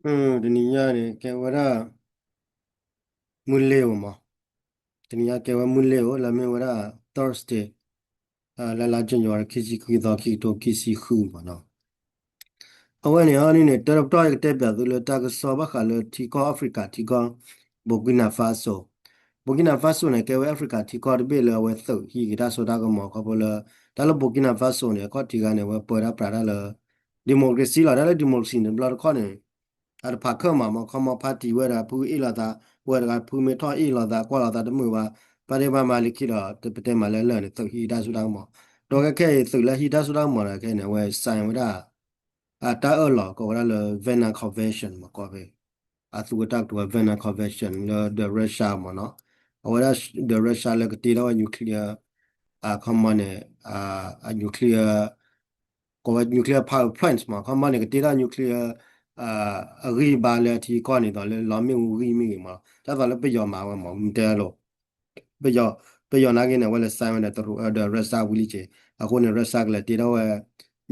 တနံၤညါန့ၣ် ကဲဝဲဒၣ် မုၢ်လ့ၤဧိၤမး, တနံၤညါကဲဝဲမုၢ်လ့ၤဧိၤ လၢမ့ၢ်ဝဲဒၣ် Thursday လၢလါ January ခံဆံခွံသီ ခံကထိခံဆံဃုမးနီၤ. အဝဲန့ၣ်အီၤဒ်န့ၣ် တၢ်တပတီၢ်ယကတဲပၠးသုလၢတၢ်ကစီၣ်ဘၣ်ဃးလၢထံကီၢ် Africa ထံကီၢ် Burkina Faso, Burkina Faso န့ၣ် ကဲဝဲ Africa ထံကီၢ်တဘ့ၣ်လၢအဝဲသုးဟံးက့ၤတၢ်စိတၢ်ကမီၤခီဖျိလၢ တၢ်လၢ Burkina Faso န့ၣ် အခီၣ်ထံးဂၤန့ၣ် အဝဲပၢတၢ်ပြးတၢ်လၢ democracy လီၤ. တၢ်လၢ democracy န့ၣ် တဘျီတခီၣ်န့ၣ် အတဖးခၢၣ်မးမး ခီမီ party ဝဲတဂၤဖုအ့ၣ်လိာ်သး, ဝဲတဂၤဖုမ့ၢ်ထီၣ်အ့ၣ်လိာ်သး ကွၢ်လိာ်သးတမုာ်ဘၣ်, ဘၣ်ဒ့ဘၣ်မၤလၢခံဒီး ပတဲမးလၢလၢာ်န့ၣ် သုးဟံးတၢ်စိတၢ်ကမီၤ, ဒီးခဲခဲအံၤ သုးလၢဟံးတၢ်စိတၢ်ကမီၤဒီးခဲန့ၣ် အဝဲ sign ဝဲဒၣ် အတၢ်အၢၣ်လီၤ ကိးဝဲဒၣ်လၢ Vienna Convention မး ကိးဖဲ အသူဝဲတၢ်ကတိၤဝဲ Vienna Convention လၢ the Russia မးနီၤ, အဝဲဒၣ် the Russia လၢကတ့ထီၣ်ဝဲ nuclear ခီမီန့ၣ် အ nuclear ကိးဝဲ nuclear power plants မး ခီမီန့ၣ် ကတ့ထီၣ် nuclear အဂံၢ်အဘါလၢအထံကီၢ်န့ၣ်ဒီး လၢလီမ့ၣ်အူဂံၢ်မ့ၢ်ဂ့ၤမး ဒ်သိးလၢပယီၤမၤဝဲမး မ့ၢ်တဲလိၤ ပယီၤ ပယီၤနာ်က့န့ၣ် အဝဲလဲၤ sign ဝဲဒီး the Russia ဝံၤလံက့ၤ အဃိန့ၣ် Russia ကလဲၤတ့ထီၣ်ဝဲ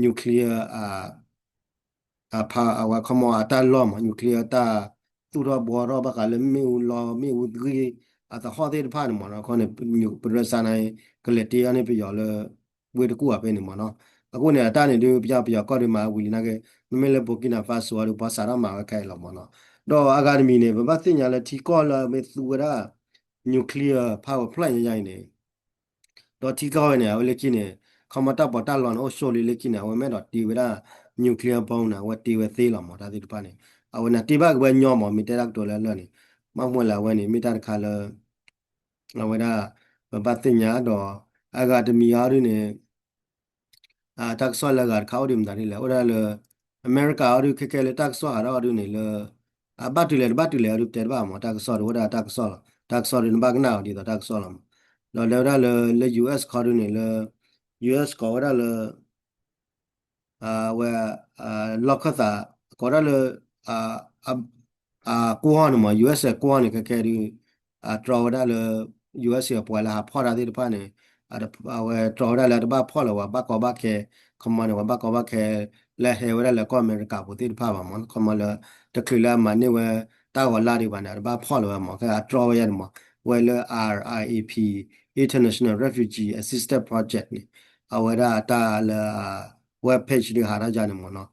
nuclear အ အဝဲခီမီအတၢ်လီၢ်မး nuclear တၢ်သူၣ်ထီၣ်ဘှီထီၣ်ဘၣ်ဃးလၢမ့ၣ်အူလီမ့ၣ်အူဂံၢ် အသဟီၣ်သ့ၣ်တဖၣ်န့ၣ်မးနီၤ အဃိန့ၣ် ပ Russia န့ၣ် ကလဲၤတ့အီၤန့ၣ်ပယီၤလၢ ဝ့ၢ်တကူၣ်အဖဲန့ၣ်မးနီၤ, အဃိန့ၣ် အတၢ်န့ၣ်ဒုး ပယီၤ ပယီၤကီၢ်ဒုးမၤဝံၤလံနာ်က့ မ့မ့ၢ်လၢ Burkina Faso အီၤဒုး ပှၤစးထီၣ်မၤဝဲခဲအံၤလီၤမးနီၤ, ဒီးအဂၤတမံၤန့ၣ် ပဘၣ်သ့ၣ်ညါလၢထံကီၢ်လၢမ့ၢ်သူဝဲဒၣ် nuclear power plant ယါအံၤန့ၣ် ဒီးထံကီၢ်ဝဲန့ၣ် အဝဲလၢခံန့ၣ် ခီမီတၢ်ပီးတၢ်လီန့ၣ် အိၣ်ဆိးလံလၢခံန့ၣ် အဝဲမ့ၢ်ဒီးတ့ဝဲဒၣ် nuclear bomb န့ၣ် အဝဲတ့ဝဲသ့လီၤမး တၢ်သ့ၣ်တဖၣ်န့ၣ် အဝဲန့ၣ်တ့ဘၣ်က့ၤဝဲညီမး မ့ၢ်တဲတၢ်ကတိၤလၢလၢာ်န့ၣ် မ့ၢ်မ့ၢ်လၢအဝဲန့ၣ် မ့ၢ်တၢ်တခါလၢ အဝဲဒၣ် ပဘၣ်သ့ၣ်ညါဒီး အဂၤတမံၤအီၤဒုးန့ၣ် တၢ်ကစီၣ်လၢအဂၤတခါအိၣ်ဒံးမတၤဒ်လဲၣ် အိၣ်ဒၣ်လၢ အမဲရကၤအီၤဒုး ခဲခဲလၢတၢ်ကစီၣ်ဟးထီၣ်အီၤဒုးန့ၣ်လၢ အဘၣ်တုၤလဲၣ်တဘၣ်တုၤလဲၣ်အီၤဒုး ပတဲတဘၣ်မး တၢ်ကစီၣ်ဒုးအိၣ်ဒၣ်တၢ်ကစီၣ်လီၤ တၢ်ကစီၣ်ဒုးနဘၣ်ကနၣ်အီၤဒ်သိးတၢ်ကစီၣ်လီၤမး ဒီးလဲၤဝဲဒၣ်လၢ လၢ US ခီဒုးန့ၣ်လၢ US ကိးဝဲဒၣ်လၢ အဝဲ လီၢ်ခၢၣ်သး ကိးဒၣ်လၢ အ အ အကွီၢ်န့ၣ်မး US အကွီၢ်န့ၣ် ခဲခဲဒုး အတြီဝဲဒၣ်လၢ US အပှၤလၢဟးဖီၣ်တၢ်သ့ၣ်တဖၣ်န့ၣ် အဝဲတြီဝဲဒၣ်လၢတဘၣ်ဖီၣ်လၢၤ ပှၤဘၣ်ကီဘၣ်ခဲ ခီမီန့ၣ် ပှၤဘၣ်ကီဘၣ်ခဲ လၢဟဲဝဲဒၣ်လၢကီၢ်အမဲရကၤဖိသ့ၣ်တဖၣ်ဘၣ်မး ခီမီလၢ တချုးလၢအမၤန့ၢ်ဝဲ တၢ်ဂီၤလၢ်ဒံးဘၣ်န့ၣ် အတဘၣ်ဖီၣ်လၢၤဝဲမး ခဲအတြီဝဲယါန့ၣ်မး ဝဲလၢ RIAP International Refugee Assistance Project န့ၣ် အဝဲဒၣ်တၢ်လၢ web page ဒုးဟးထီၣ်ယါန့ၣ်မးနီၤ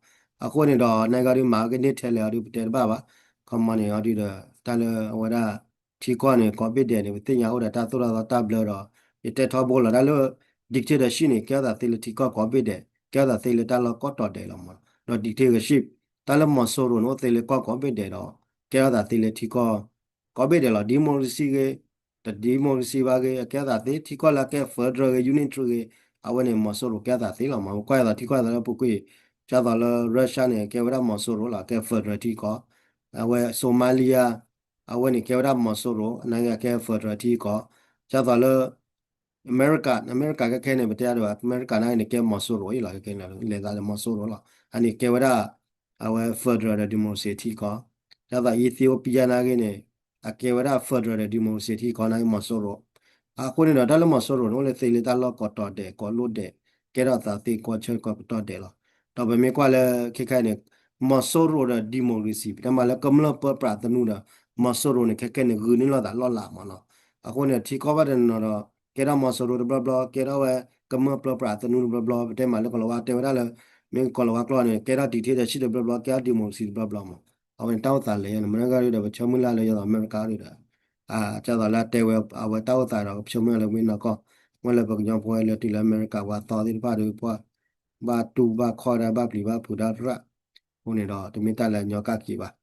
အဃိန့ၣ်ဒီး နဂီၢ်ဒုးမၤဝဲကန့ၢ်ထဲလဲၣ်အီၤဒုး ပတဲတဘၣ်ဘၣ် ခီမီန့ၣ်အီၤဒုးဒီး တၢ်လၢအဝဲဒၣ် ထံကီၢ်န့ၣ် ကိးဘ့ၣ်ဒဲးန့ၣ် ပသ့ၣ်ညါအိၣ်ဒီးတၢ်သိၣ်တၢ်သီတၢ်ဘျၢဒီး ယတဲထီဘိလီၤ တၢ်လၢ dictatorship န့ၣ် ကဲထီၣ်သးသ့လၢထံကီၢ်ကိးဘ့ၣ်ဒဲး ကဲထီၣ်သးသ့လၢတၢ်လီၢ်ကိးတီၤဒဲးလီၤမး ဒီး dictatorship တၢ်လၢမီၤစိရိၤန့ၣ် အိၣ်သ့လၢကီၢ်ကိးဘ့ၣ်ဒဲးဒီး ကဲထီၣ်သးသ့လၢထံကီၢ် ကိးဘ့ၣ်ဒဲးလီၤ democracy ဂ့ၤ တ democracy ဘၣ်ဂ့ၤ အကဲထီၣ်သးသ့ ထံကီၢ်လၢအကဲ federal ဂ့ၤ unitary ဂ့ၤ အဝဲန့ၣ် မီၤစိရိၤကဲထီၣ်သးသ့လီၤမး ကွၢ်သိးထံကီၢ်သိးလၢပူၤကွံာ် ဒ်သိးလၢ Russia န့ၣ် ကဲဝဲဒၣ်မီၤစိရိၤလီၤ ကဲ federal ထံကီၢ် အဝဲ Somalia အဝဲန့ၣ်ကဲဝဲဒၣ်မီၤစိရိၤ နာ်က့ကဲ federal ထံကီၢ် ဒ်သိးလၢ အမဲရကၤ အမဲရကၤခဲခဲန့ၣ် ပတဲအါဒီး အမဲရကၤနာ်က့န့ၣ် ကဲမီၤစိရိၤအံၤလီၤ ခဲခဲန့ၣ် လဲၤသးလၢမီၤစိရိၤလီၤ အန့ၣ်ကဲဝဲဒၣ် အဝဲ federal ဒီး democracy ထံကီၢ် ဒ်သိး Ethiopia နာ်က့န့ၣ် အကဲဝဲဒၣ် federal ဒီး democracy ထံကီၢ်နာ်က့မီၤစိရိၤ အဃိန့ၣ်ဒီး တၢ်လၢမီၤစိရိၤန့ၣ် အိၣ်လၢသ့လၢတၢ်လီၢ်ကိးတီၤဒဲး ကိးလိၣ်ဒဲး ကဲထီၣ်သးသ့ကိးဆၢကိးပတီၢ်ဒဲးလီၤ ဒီးပမ့ၢ်ကွၢ်လၢခဲခဲန့ၣ် မီၤစိရိၤဒီး democracy ပတဲမးလၢကမျၢၢ်ပၢပြးသနူဒီး မီၤစိရိၤန့ၣ် ခဲခဲန့ၣ် ဂုာ်န့ၢ်လိာ်သးလီၢ်လၤမးနီၤ အဃိန့ၣ် ထံကီၢ်ဘၣ်တနီၤဒီး ကဲထီၣ်မီၤစိရိၤတဘျီဘျီ ကဲထီၣ်ဝဲ ကမျၢၢ်ပၢပြးသနူတဘျီဘျီ ပတဲမးလၢကီၤလၤဝါတဲဝဲဒၣ်လၢ မ့ၢ်ကီၤလၤဝါကျိာ်န့ၣ် ကဲထီၣ် dictatorship တဘျီဘျီ ကဲထီၣ် democracy တဘျီဘျီမး အဝဲန့ၣ်တၢ်အိၣ်သးလဲၣ်ယါန့ၣ် မနုၤဂၤဒုဒီး ပဆၢမုၢ်လၢ်လၢယသိးအမဲရကၤဒုဒီး ဒ်သိးလၢအတဲဝဲ အဝဲတၢ်အိၣ်သးဒီး ကဆၢမုၢ်လၢ်လၢဝ့ၢ်နီၢ်ကီၢ် မ့ၢ်လၢပကညီဖိလၢတုၤလၢအမဲရကၤ ပှၤသီသ့ၣ်တဖၣ်ဒီး ပှၤ ဘၣ်တူၢ်ဘၣ်ခီၣ်ဒၣ် ဘၣ်ပျံၤဘၣ်ဖုးဒၣ်ရၣ် အဃိန့ၣ်ဒီး တမ့ၢ်တၢ်လၢအညီကၣ်က့ၤဘၣ်.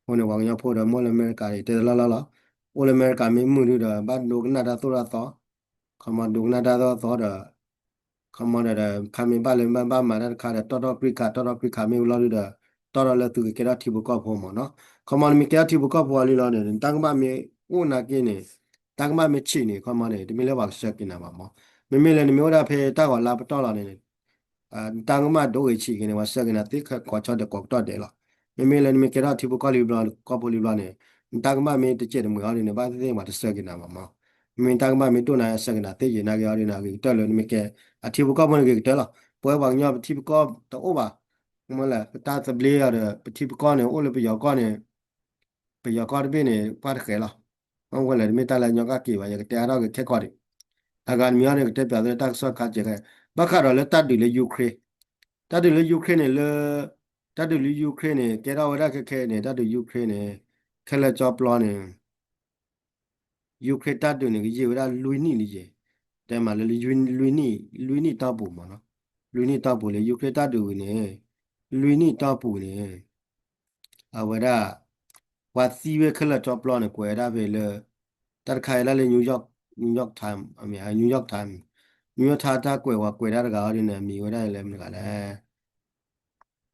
အဃိန့ၣ် ပှၤကညီဖိဒီး မ့ၢ်အိၣ်လၢအမဲရကၤန့ၣ် တဲတလီၢ်လီၢ်လီၤ. အိၣ်လၢအမဲရကၤမ့ၢ်မုာ်ဒုဒီး ဘၣ်ဒိကနၣ်တၢ်သိၣ်တၢ်သီ, ခီမီဒိကနၣ်တၢ်သိၣ်တၢ်သီဒီး ခီမီဒီး ခါမ့ၢ်ဘၣ်လၢဘၣ်မၤတၢ်တခါဒီး တီၢ်ထီၣ်ကြံးခး တီၢ်ထီၣ်ကြံးခးမ့ၢ်ဝံၤလီၤဒုဒီး တီၢ်ထီၣ်လၢသုကကဲထီၣ်ထံဖိကီၢ်ဖိမးနီၤ. ခီမီနမ့ၢ်ကဲထီၣ်ထံဖိကီၢ်ဖိအီၤလံလီၤန့ၣ် နတၢ်ကမၣ်မ့ၢ်အိၣ်နာ်က့န့ၣ် တၢ်ကမၣ်မ့ၢ်ဆံးန့ၣ် ခီမီန့ၣ် တမ့ၢ်လၢပှၤကဆှၢက့ၤနၤဘၣ်မး. မ့မ့ၢ်လၢနမ့ၢ်အိၣ်ဒၣ်ဖဲတၢ်ဂီၤလၢပတီၢ်လီၤန့ၣ် နတၢ်ကမၣ်ဒိဂ့ၤဆံးဂ့ၤန့ၣ် ပှၤဆှၢက့ၤနၤသ့ကိးဆီဒီးကိးကတီၢ်ဒဲးလီၤ. မ့မ့ၢ်လၢနမ့ၢ်ကဲထီၣ်ထံဖိကီၢ်ဖိလံဘျီ ကီၢ်ဖိလံဘျီန့ၣ် နတၢ်ကမၣ်မ့ၢ်တစဲးတမှဲၤအီၤဒ်န့ၣ် ဘၣ်သ့ၣ်သ့ၣ်ပှၤတဆှၢက့ၤနၤဘၣ်မး. မ့မ့ၢ်တၢ်ကမၣ်မ့ၢ်ဒိၣ်နၤဆှၢက့ၤနၤသ့ယံာ်နာ်က့အီၤဒ်န့ၣ် အဂ့ၤကတၢၢ်လၢနမ့ၢ်ကဲ အထံဖိကီၢ်ဖိန့ၣ်ဂ့ၤကတၢၢ်လီၤ. ပဝဲပှၤကညီပထံပကီၢ်တအိၣ်ဘၣ် မ့ၢ်လဲၣ် ပတၢ်သဘျ့အီၤဒီး ပထံပကီၢ်န့ၣ် အိၣ်လၢပယီၤကီၢ်န့ၣ် ပယီၤကီၢ်တဘ့ၣ်န့ၣ် ပှၢ်တဃဲၤလီၤ. မ့ၢ်ဝဲလဲၣ် တမ့ၢ်တၢ်လၢညီကၣ်က့ၤဘၣ် ယကတဲအါထီၣ်က့ၤခဲကီၢ်ဒံး. အဂၤတမံၤအံၤန့ၣ် ကတဲပၠးသုလၢတၢ်ကစီၣ်ခါကဲးခဲ ဘၣ်ဃးဒီးလၢတၢ်ဒုးလၢ Ukraine, တၢ်ဒုးလၢ Ukraine န့ၣ်လၢ တၢ်ဒုးလၢ Ukraine န့ၣ် ကဲထီၣ်ဝဲဒၣ်ခဲခဲအံၤန့ၣ် တၢ်ဒုး Ukraine န့ၣ် ခဲလၢာ်ကၠီပျီန့ၣ် Ukraine တၢ်ဒုးန့ၣ် ကယံာ်ဝဲဒၣ်လွံၢ်နံၣ်လံယဲၢ်, တဲမးလၢလွံၢ်နံၣ် လွံၢ်နံၣ်တီၢ်ပူၤမ့ၢ်နီၤ, လွံၢ်နံၣ်တီၢ်ပူၤလၢ Ukraine တၢ်ဒုးဝံၤန့ၣ် လွံၢ်နံၣ်တီၢ်ပူၤန့ၣ် အဝဲဒၣ် ပှၤသံဝဲခဲလၢာ်ကၠီပျီန့ၣ် ကွဲးဝဲဒၣ်ဖဲလၢ တၢ်တခါအံၤဒၣ်လၢ New York, New York Times, အမ့ၢ် New York Times, New York Times တၢ်ကွဲးဝဲကွဲးတၢ်တဂၤအီၤဒ်န့ၣ် အမံၤဝဲဒၣ်လၢမတၤတဂၤလဲၣ်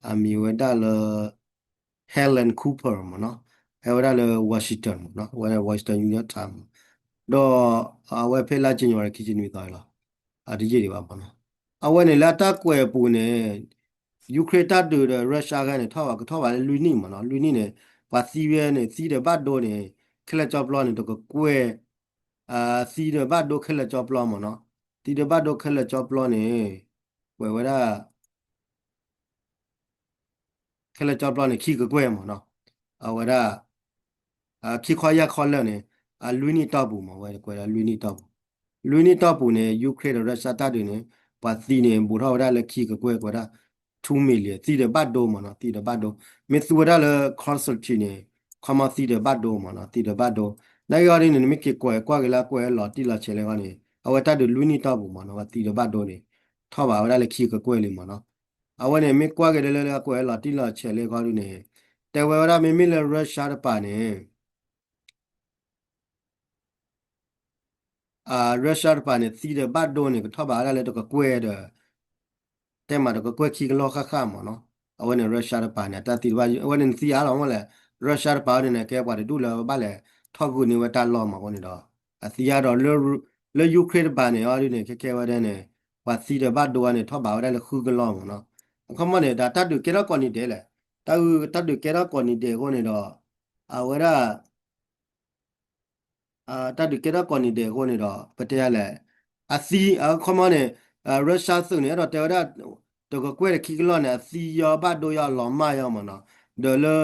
အမံၤဝဲဒၣ်လၢ Helen Cooper မ့ၢ်နီၤ, ဟဲဝဲဒၣ်လၢ Washington မ့ၢ်နီၤ, ဝဲဒၣ် Washington New York Times မ့ၢ်, ဒီးအဝဲဖဲလါ January ခံဆံနွံသီလီၤ, အတယံာ်ဒံးဘၣ်မ့ၢ်နီၤ, အဝဲန့ၣ်လၢအတၢ်ကွဲးအပူၤန့ၣ် Ukraine တၢ်ဒုးဒီး Russia ဂဲန့ၣ် ထီၣ်ဘၣ်ကထီၣ်ဘၣ်လၢလွံၢ်နံၣ်မ့ၢ်နီၤ, လွံၢ်နံၣ်န့ၣ် ပှၤသံဝဲန့ၣ် သံဒီးဘၣ်ဒိန့ၣ် ခဲလၢာ်ကၠီပျီန့ၣ် တကကွဲၢ် သံဒီးဘၣ်ဒိခဲလၢာ်ကၠီပျီမ့ၢ်နီၤ, သံဒီးဘၣ်ဒိခဲလၢာ်ကၠီပျီန့ၣ် ကွဲးဝဲဒၣ် ခဲလၢာ်ကၠီပျီန့ၣ် ခံကကွဲၢ်မ့ၢ်နီၤ, အဝဲဒၣ် ခံခီယၢ်ခီလၢာ်န့ၣ် အလွံၢ်နံၣ်တီၢ်ပူၤမ့ၢ် ဝဲကွဲးဒၣ်လွံၢ်နံၣ်တီၢ်ပူၤ, လွံၢ်နံၣ်တီၢ်ပူၤန့ၣ် Ukraine ဒီး Russia တၢ်ဒုးန့ၣ် ပှၤသံန့ၣ် ဘူးထီၣ်ဝဲဒၣ်လၢခံကကွဲၢ် ကွဲးဒၣ် two million သံဒီးဘၣ်ဒိမ့ၢ်နီၤ, သံဒီးဘၣ်ဒိ, မ့ၢ်သူဝဲဒၣ်လၢ consulting န့ၣ် ခီမီသံဒီးဘၣ်ဒိမ့ၢ်နီၤ, သံဒီးဘၣ်ဒိ, နာ်ဂ့ၤအီၤဒ်န့ၣ် နမ့ၢ်က့ၤကွဲးကွၢ်က့ၤလၢအကွဲးလီၤတံၢ်လီၤဆဲးလၢအဂီၢ်န့ၣ် အဝဲတၢ်ဒုးလွံၢ်နံၣ်တီၢ်ပူၤမ့ၢ်နီၤ ပှၤသံဒီးဘၣ်ဒိန့ၣ် ထီၣ်ဘၣ်ဝဲဒၣ်လၢခံကကွဲၢ်လံမ့ၢ်နီၤ, အဝဲန့ၣ်မ့ၢ်ကွၢ်က့ၤလၢလၢအကွဲးလီၤတံၢ်လီၤဆဲးလၢအဂီၢ်ဒ်န့ၣ် တဲဝဲဝဲဒၣ်မ့မ့ၢ်လၢ Russia တပၤန့ၣ် Russia တပၤန့ၣ် သံဒီးဘၣ်ဒိန့ၣ် ကထီၣ်ဘၣ်ဝဲဒၣ်လၢတကကွဲၢ်ဒီး တဲမးတကကွဲၢ်ခံကလီၢ်ဃၣ်ဃၣ်မ့ၢ်နီၤ, အဝဲန့ၣ် Russia တပၤန့ၣ် အတၢ်သံတဘၣ် အဝဲန့ၣ်နသံအါလီၤမ့ၢ်လဲၣ်, Russia တပၤအီၤဒ်န့ၣ် ကဲပှၤတဒူၣ်လၢဘၣ်လဲၤထီၣ်ဂုာ်န့ၢ်ဝဲတၢ်လီၢ်မ့ၢ်အဃိန့ၣ်ဒီး အသံအါဒီး လၢ Ukraine တပၤန့ၣ် အီၤဒ်န့ၣ် ခဲခဲဝဲဒၣ်န့ၣ် ပှၤသံဒီးဘၣ်ဒိဝဲန့ၣ် ထီၣ်ဘၣ်ဝဲဒၣ်လၢဃုကလီၢ်မ့ၢ်နီၤ, အခီမီန့ၣ် တၢ်ဒုးကဲထီၣ်ကိးနံၤဒဲးလဲၣ်, တၢ် တၢ်ဒုးကဲထီၣ်ကိးနံၤဒဲးအဃိန့ၣ်ဒီး အဝဲဒၣ် တၢ်ဒုးကဲထီၣ်ကိးနံၤဒဲးအဃိန့ၣ်ဒီး ပတဲယၤလဲၣ်, အသံ အခီမီန့ၣ် Russia သုးန့ၣ် အဲၣ်ဒိးတဲဝဲဒၣ် တကကွဲၢ်တခံကလီၢ်န့ၣ် အသံယီၤဘၣ်ဒိယီၤလီၤမၢ်ယီၤမ့ၢ်နီၤ, ဒီးလၢ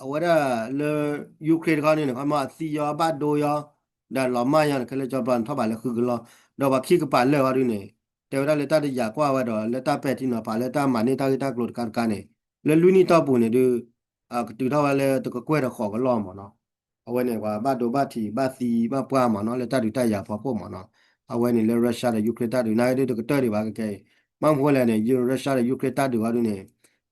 အဝဲဒၣ်လၢ Ukraine တခီန့ၣ် အခီမီအသံယီၤဘၣ်ဒိယီၤ ဒီးလီၤမၢ်ယီၤန့ၣ် ခဲလၢာ်ကၠီပျီန့ၣ်ထီၣ်ဘၣ်လၢဃုကလီၢ်, ဒီးပှၤခံကပၤလၢာ်အီၤဒ်န့ၣ် တဲဝဲဒၣ်လၢတၢ်တယာ်ကွၢ်ဝဲဒီး လၢတၢ်ပဲာ်ထံနီၤဖးလၢတၢ်မၤန့ၢ်တၢ်ဂ့ၢ်တၢ်ကျိၤတခါတခါန့ၣ် လၢလွံၢ်နံၣ်တီၢ်ပူၤန့ၣ်ဒုး ကတုၤထီၣ်ဝဲလၢတကကွဲၢ်တဃိးကလီၢ်မ့ၢ်နီၤ, အဝဲန့ၣ် ပှၤဘၣ်ဒိဘၣ်ထံးဘၣ်သံဘၣ်ပှၢ်မ့ၢ်နီၤ လၢတၢ်ဒုးတၢ်ယၤဖီခိၣ်မ့ၢ်နီၤ, အဝဲန့ၣ်လၢ Russia ဒီး Ukraine တၢ်ဒုး နာ်က့ဒုးတကတၢၢ်ဒံးဘၣ်ကကဲအံၤ, ဘၣ်မနုၤလဲၣ်န့ၣ် Russia ဒီး Ukraine တၢ်ဒုးအီၤဒုးန့ၣ်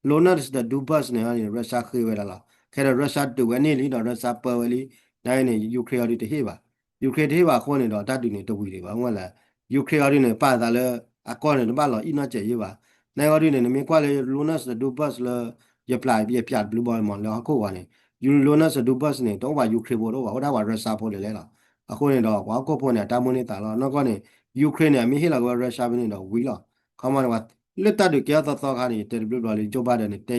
Luhansk ဒီး Donbas န့ၣ် Russia ဃ့ဝဲဒၣ်လီၤ, ခဲဒီး Russia ဒုးဝဲန့ၢ်လံဒီး Russia ပၢဝဲလံ, နာ်က့န့ၣ် Ukraine အီၤဒုးတဟ့ၣ်ဘၣ်, Ukraine တဟ့ၣ်ဘၣ်အဃိန့ၣ်ဒီး တၢ်ဒုးန့ၣ်တဝံၤဒံးဘၣ်, မနုၤလဲၣ် Ukraine အီၤဒုးန့ၣ် ပာ်သးလၢ အကီၢ်န့ၣ် တဘၣ်လီၤအံၣ်နီၢ်စဲးယ့ၢ်ဘၣ်, နာ်က့အီၤဒုးန့ၣ် နမ့ၢ်ကွၢ်လၢ Luhansk ဒီး Donbas လၢ ယပျး ယပျးတဘျုးဘီမ့ၢ် လၢဟီၣ်ခိၣ်ဝဲန့ၣ် Luhansk ဒီး Donbas န့ၣ် တအိၣ်ဘၣ် Ukraine ဖိတအိၣ်ဘၣ် အိၣ်ဒၣ်ပှၤ Russia ဖိလဲၣ်လဲၣ်လီၤ, အဃိန့ၣ်ဒီး ပှၤဟီၣ်ခိၣ်ဖိန့ၣ် အတၢ်မိၣ်န့ၢ်သးလီၤ, နီၢ်ကီၢ်န့ၣ် Ukraine န့ၣ် အမ့ၢ်ဟ့ၣ်လီၤက့ၤဝဲ Russia ဖဲန့ၣ်ဒီးဝံၤလီၤ, ခီမီန့ၣ် လၢတၢ်ဒုးကဲထီၣ်သီသီခါန့ၣ် ယတဲတဘျုးဘျီလံ Joe Biden န့ၣ် တဲ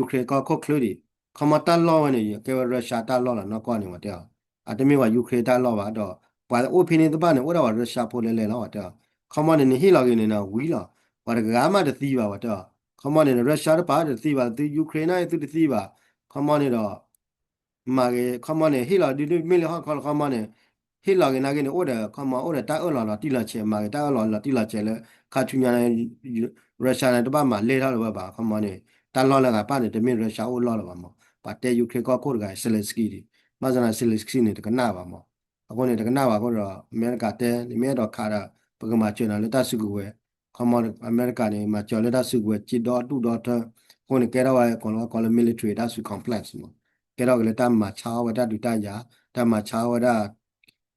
Ukraine ကီၢ်ခိၣ်ချၢဒံး, ခီမီတၢ်လီၢ်ဝဲန့ၣ် ကဲဝဲ Russia တၢ်လီၢ်လီၤ နီၢ်ကီၢ်န့ၣ် ပှၤတဲအီၤ အတမ့ၢ်ပှၤ Ukraine တၢ်လီၢ်ဘၣ်ဒီး ပှၤအိၣ်ဖဲန့ၣ်တဖၣ်န့ၣ် အိၣ်ဒၣ်ပှၤ Russia ဖိလဲၣ်လဲၣ်လီၤ ပှၤတဲအီၤ, ခီမီန့ၣ် နဟ့ၣ်လီၤက့ၤန့ၣ် ဝံၤလီၤ, ပှၤတဂၤမးတသံဘၣ် ပှၤတဲအီၤ, ခီမီန့ၣ် Russia တပၤတသံဘၣ် သု Ukraine န့ၣ် သုတသံဘၣ်, ခီမီန့ၣ်ဒီး မၤဂ့ၤ ခီမီန့ၣ် ဟ့ၣ်လီၤဒုးမ့ၢ်လၢဟီၣ်ခီလီၤ ခီမီန့ၣ် ဟ့ၣ်လီၤက့ၤနာ်က့န့ၣ် အိၣ်ဒီး ခီမီအိၣ်ဒီးတၢ်အၢၣ်လီၤလီၤတံၢ်လီၤဆဲး မၤဂ့ၤတၢ်အၢၣ်လီၤလီၤတံၢ်လီၤဆဲးလၢ ခါဆူညါန့ၣ် Russia န့ၣ် တဘၣ်မၤလဲၢ်ထီၣ်လၢၤဘၣ် ခီမီန့ၣ် တၢ်လီၢ်လၢအဂၤပၣ်န့ၣ် တမ့ၢ် Russia အိၣ်လီၢ်လၢၤဘၣ်မး, ပှၤတဲ Ukraine ကီၢ်ခိၣ်တဂၤ Zelensky ဒံး, ဘၣ်ဆၣ်သနာ် Zelensky န့ၣ် တကနၣ်ဘၣ်မး, အဃိန့ၣ် တကနၣ်ဘၣ်အဃိဒီး အမဲရကၤတဲ နမ့ၢ်အဲၣ်ဒိးခးဒီး ပကမၤစၢၤနၤလၢတၢ်စုကဝဲၤ, ခီမီ အမဲရကၤန့ၣ် မၤစၢၤလၢတၢ်စုကဝဲၤ က့ဒီဒူၣ်ဒီထၢ, အဃိန့ၣ် ကဲထီၣ်ဝဲ ကိးလၢ military တၢ်စု complex မး, ကဲထီၣ်က့ၤလၢတၢ်မၤဆါအီၣ်ဝဲတၢ်ဒုးတၢ်ယၤ, တၢ်မၤဆါအီၣ်ဝဲဒၣ်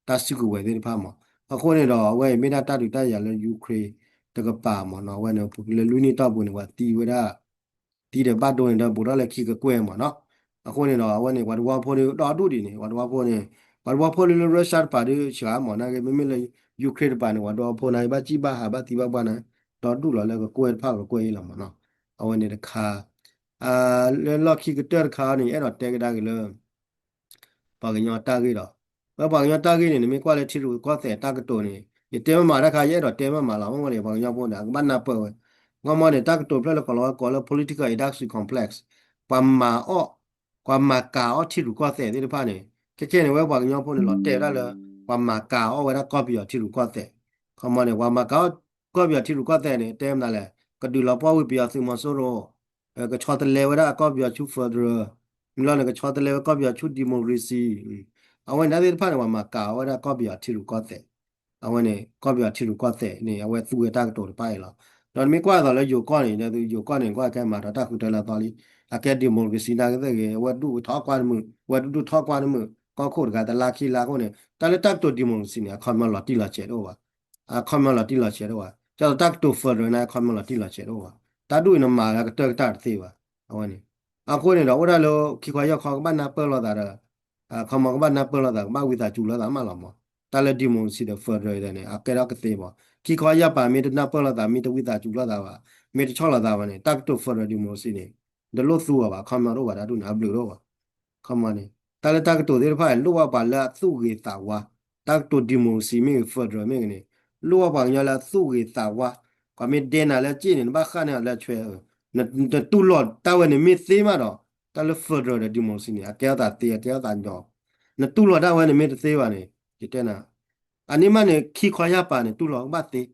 တၢ်စုကဝဲၤသ့ၣ်တဖၣ်မး, အဃိန့ၣ်ဒီး အဝဲအံၤမ့ၢ်ဒၣ်တၢ်ဒုးတၢ်ယၤလၢ Ukraine တကပၤမးနီၤ, အဝဲန့ၣ် လၢလွံၢ်နံၣ်တီၢ်ပူၤန့ၣ် ပှၤသံဝဲဒၣ် သံဒီးဘၣ်ဒိန့ၣ်ဒီး ဘူးထီၣ်လၢခံကကွဲၢ်မးနီၤ, အဃိန့ၣ်ဒီး အဝဲန့ၣ် ပှၤတဝီဖိဒီး ဒီဒူၣ်ဒံးန့ၣ် ပှၤတဝီဖိန့ၣ် ပှၤတဝီဖိလၢ Russia တပၤဒုးစှၤမး နာ်က့ မ့မ့ၢ်လၢ Ukraine တပၤန့ၣ် ပှၤတဝီဖိန့ၣ် ဘၣ်စံၣ်ဘၣ်ဟးဘၣ်သံဘၣ်ပှၢ်န့ၣ် ဒီဒူၣ်လီၤလၢကကွဲၢ်တဖၣ်ကကွဲၢ်အံၤလီၤမးနီၤ, အဝဲန့ၣ်တခါ လၢလီၢ်ခံကတၢၢ်တခါန့ၣ် ယအဲၣ်ဒိးတဲကဒါက့ၤလၢ ပှၤကညီတၢ်ဂ့ၢ်ဒီး ပှၤကညီတၢ်ဂ့ၢ်န့ၣ် နမ့ၢ်ကွၢ်လၢထံရူၢ်ကီၢ်သဲးတၢ်ကတိၤန့ၣ် ယတဲမးမးတၢ်ခါ ယအဲၣ်ဒိးတဲမးမးလီၤ, မ့ၢ်ဝဲန့ၣ် ပှၤကညီဖိန့ၣ် အကဘၣ်နၢ်ပၢၢ်ဝဲ, ခီမီန့ၣ် တၢ်ကတိၤဖျၢၣ်လၢကီၢ်လီၤဝဲကိးလၢ political industrial complex, ပှၤမၤအီၣ်, ပှၤမၤကၤအီၣ်ထံရူၢ်ကီၢ်သဲးသ့ၣ်တဖၣ်န့ၣ် ခဲခဲန့ၣ် ဝဲပှၤကညီဖိန့ၣ် လီၤတဲာ်ဝဲဒၣ်လၢ ပှၤမၤကၤအီၣ်ဝဲဒၣ်ကီၢ်ပယီၤထံရူၢ်ကီၢ်သဲး. ခီမီန့ၣ် ပှၤမၤကၤအီၣ်ကီၢ်ပယီၤထံရူၢ်ကီၢ်သဲးန့ၣ် တဲမနုၤလဲၣ်, ကဒုးလီၤပှီၢ်ဝံၤပယီၤသုးမီၤစိရိၤ ကဆီတလဲဝဲဒၣ်အကီၢ်ပယီၤဆူ federal, မ့ၢ်လီၤန့ၣ် ကဆီတလဲဝဲကီၢ်ပယီၤဆူ democracy, အဝဲန့ၣ်သ့ၣ်တဖၣ်န့ၣ် ပှၤမၤကၤအီၣ်ဝဲဒၣ်ကီၢ်ပယီၤထံရူၢ်ကီၢ်သဲး, အဝဲန့ၣ် ကီၢ်ပယီၤထံရူၢ်ကီၢ်သဲးန့ၣ် အဝဲသူဝဲတၢ်ကတိၤတဖၣ်အံၤလီၤ. ဒီးနမ့ၢ်ကွၢ်သိးလၢယိၤကီၢ်န့ၣ် ယိၤကီၢ်န့ၣ် ကွၢ်ခဲမၤထီၣ်တၢ်ဃုထၢလၢအသီလံ, အကဲ democracy နာ်က့သ့ၣ်ဂ့ၤ အဝဲဒူၣ်ထီၣ်ကွၢ်တမုာ် ဝဲဒူၣ်ဒူၣ်ထီၣ်ကွၢ်တမုာ် ကီၢ်ခိၣ်တဂၤတလါခံလါအဃိန့ၣ် တၢ်လၢတၢ်ကတိၤ democracy န့ၣ် အခီပညီလီၤတံၢ်လီၤဆဲးတအိၣ်ဘၣ်. အခီပညီလီၤတံၢ်လီၤဆဲးတအိၣ်ဘၣ်. ကၢ်သိးတၢ်ကတိၤ federal န့ၣ် အခီပညီလီၤတံၢ်လီၤဆဲးတအိၣ်ဘၣ်. တၢ်ဒူၣ်အံၤနမၤလၢကတၢၢ်ကတၢၢ်တသ့ဘၣ်. အဝဲန့ၣ် အဃိန့ၣ်ဒီး အိၣ်ဒၣ်လၢ ခံခီယၢ်ခီကဘၣ်နၢ်ပၢၢ်လိာ်သးဒီး ခီမီကဘၣ်နၢ်ပၢၢ်လိာ်သး ကဘၣ်ဝံသးစူၤလိာ်သးမးလီၤမး. တၢ်လၢ democracy ဒီး federal န့ၣ် အကဲထီၣ်ကသ့မး. ခံခီယၢ်ပၤမ့ၢ်တနၢ်ပၢၢ်လိာ်သး မ့ၢ်တဝံသးစူၤလိာ်သးဘၣ်, မ့ၢ်တဆီၣ်လီၤသးဘၣ်န့ၣ် တၢ်ကတိၤ federal democracy န့ၣ် တလိၣ်သူအီၤဘၣ်, အခီပညီတအိၣ်ဘၣ်, တၢ်ဒူၣ်န့ၣ် အဘျုးတအိၣ်ဘၣ်. ခီမီန့ၣ် တၢ်လၢတၢ်ကတိၤသ့ၣ်တဖၣ်န့ၣ် လိၣ်ဘၣ်ပှၤလၢအသူၣ်ဂ့ၤသးဝါ, တၢ်ကတိၤ democracy မ့ၢ်ဂ့ၤ federal မ့ၢ်ဂ့ၤန့ၣ် လိၣ်ဘၣ်ပှၤကညီလၢအသူၣ်ဂ့ၤသးဝါ, ကွၢ်မ့ၢ်ဒဲနၤလၢစ့ၣ်န့ၣ် နဘၣ်ဃၣ်န့ၢ်အီၤလၢအဆွဲ, နတူၢ်လိာ်တၢ်ဝဲန့ၣ်မ့ၢ်သ့မးဒီး တၢ်လၢ federal ဒီး democracy န့ၣ် အကဲထီၣ်သးသ့ အကဲထီၣ်သးညီ, နတူၢ်လိာ်တၢ်ဝဲန့ၣ်မ့ၢ်တသ့ဘၣ်န့ၣ် ယတဲနၤ အန့ၣ်မးန့ၣ် ခံခီယၢ်ပၤန့ၣ် တူၢ်လိာ်ကဘၣ်သ့,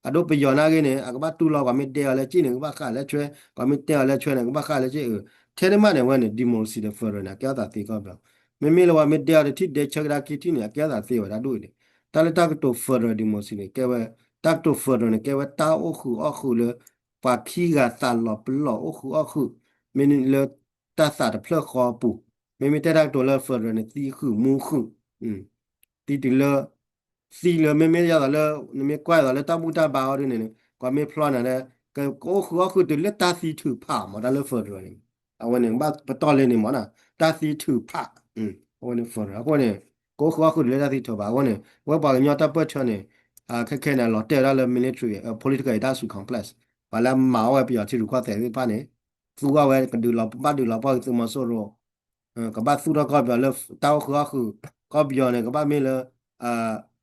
အဒိပယီၤနာ်ဂ့ၤန့ၣ် အကဘၣ်တူၢ်လိာ် ကွၢ်မ့ၢ်ဒဲအီၤလၢစ့ၣ်န့ၣ် ကဘၣ်ဃၣ်လၢဆွဲ, ကွၢ်မ့ၢ်တဲအီၤလၢဆွဲန့ၣ် ကဘၣ်ဃၣ်လၢစ့ၣ်အၢ, ထဲန့ၣ်မးန့ၣ် အဝဲန့ၣ် democracy ဒီး federal န့ၣ် အကဲထီၣ်သးသ့ကီၢ်ပယီၤ, မ့မ့ၢ်လၢပှၤမ့ၢ်ဒဲအီၤတထံၣ်ဒဲဆၢကဒါခံထံၣ်န့ၣ် အကဲထီၣ်သးသ့ဝဲဒၣ်ဒ်အံၤန့ၣ်, တၢ်လၢတၢ်ကတိၤ federal democracy န့ၣ် ကဲဝဲ, တၢ်ကတိၤ federal န့ၣ် ကဲဝဲတၢ်အိၣ်ဃုာ်အီၣ်ဃုာ်လၢ ပှၤခံဂၤသးလီၤပလီၢ်အိၣ်ဃုာ်အီၣ်ဃုာ်, မ့ၢ်လၢတၢ်သးတဖျၢၣ်ဃီအပူၤ, မ့မ့ၢ်တဲတၢ်ကတိၤလၢ federal န့ၣ် သံဃုာ်မူဃုာ် သံတုၤလၢ, သံလၢမ့မ့ၢ်ယသးလၢ, နမ့ၢ်ကွၢ်ယသးလၢတၢ်ဘူၣ်တၢ်ဘါအီၤဒ်န့ၣ်န့ၣ် ကွၢ်မ့ၢ်ဖျီနၤလၢ, ကအိၣ်ဃုာ်အီၣ်ဃုာ်တုၤလၢတၢ်သံထုးဖးမး တၢ်လၢ federal န့ၣ်, အဝဲန့ၣ် ဘၣ်ပတီၢ်လၢန့ၣ်မးနီၤ တၢ်သံထုးဖး, အဝဲန့ၣ် federal အဃိန့ၣ်, ကအိၣ်ဃုာ်အီၣ်ဃုာ်တုၤလၢတၢ်သံထုးဖးအဃိန့ၣ် ဝဲပှၤကညီတၢ်ပၢၢ်ဆၢန့ၣ်, ခဲခဲန့ၣ် လီၤတဲာ်ဝဲဒၣ်လၢ military, political industrial complex, ပှၤလၢအမၤအီၣ်ဝဲပယီၤထံရူၢ်ကီၢ်သဲးသ့ၣ်တဖၣ်န့ၣ်, သူအီၣ်ဝဲကဒုးလီၤ, ဘၣ်ဒုးလီၤပှီၢ်က့ၤသုးမီၤစိရိၤ ကဘၣ်သူၣ်ထီၣ်ကီၢ်ပယီၤလၢတၢ်အိၣ်ဃုာ်အီၣ်ဃုာ်, ကီၢ်ပယီၤန့ၣ် ကဘၣ်မ့ၢ်လၢ,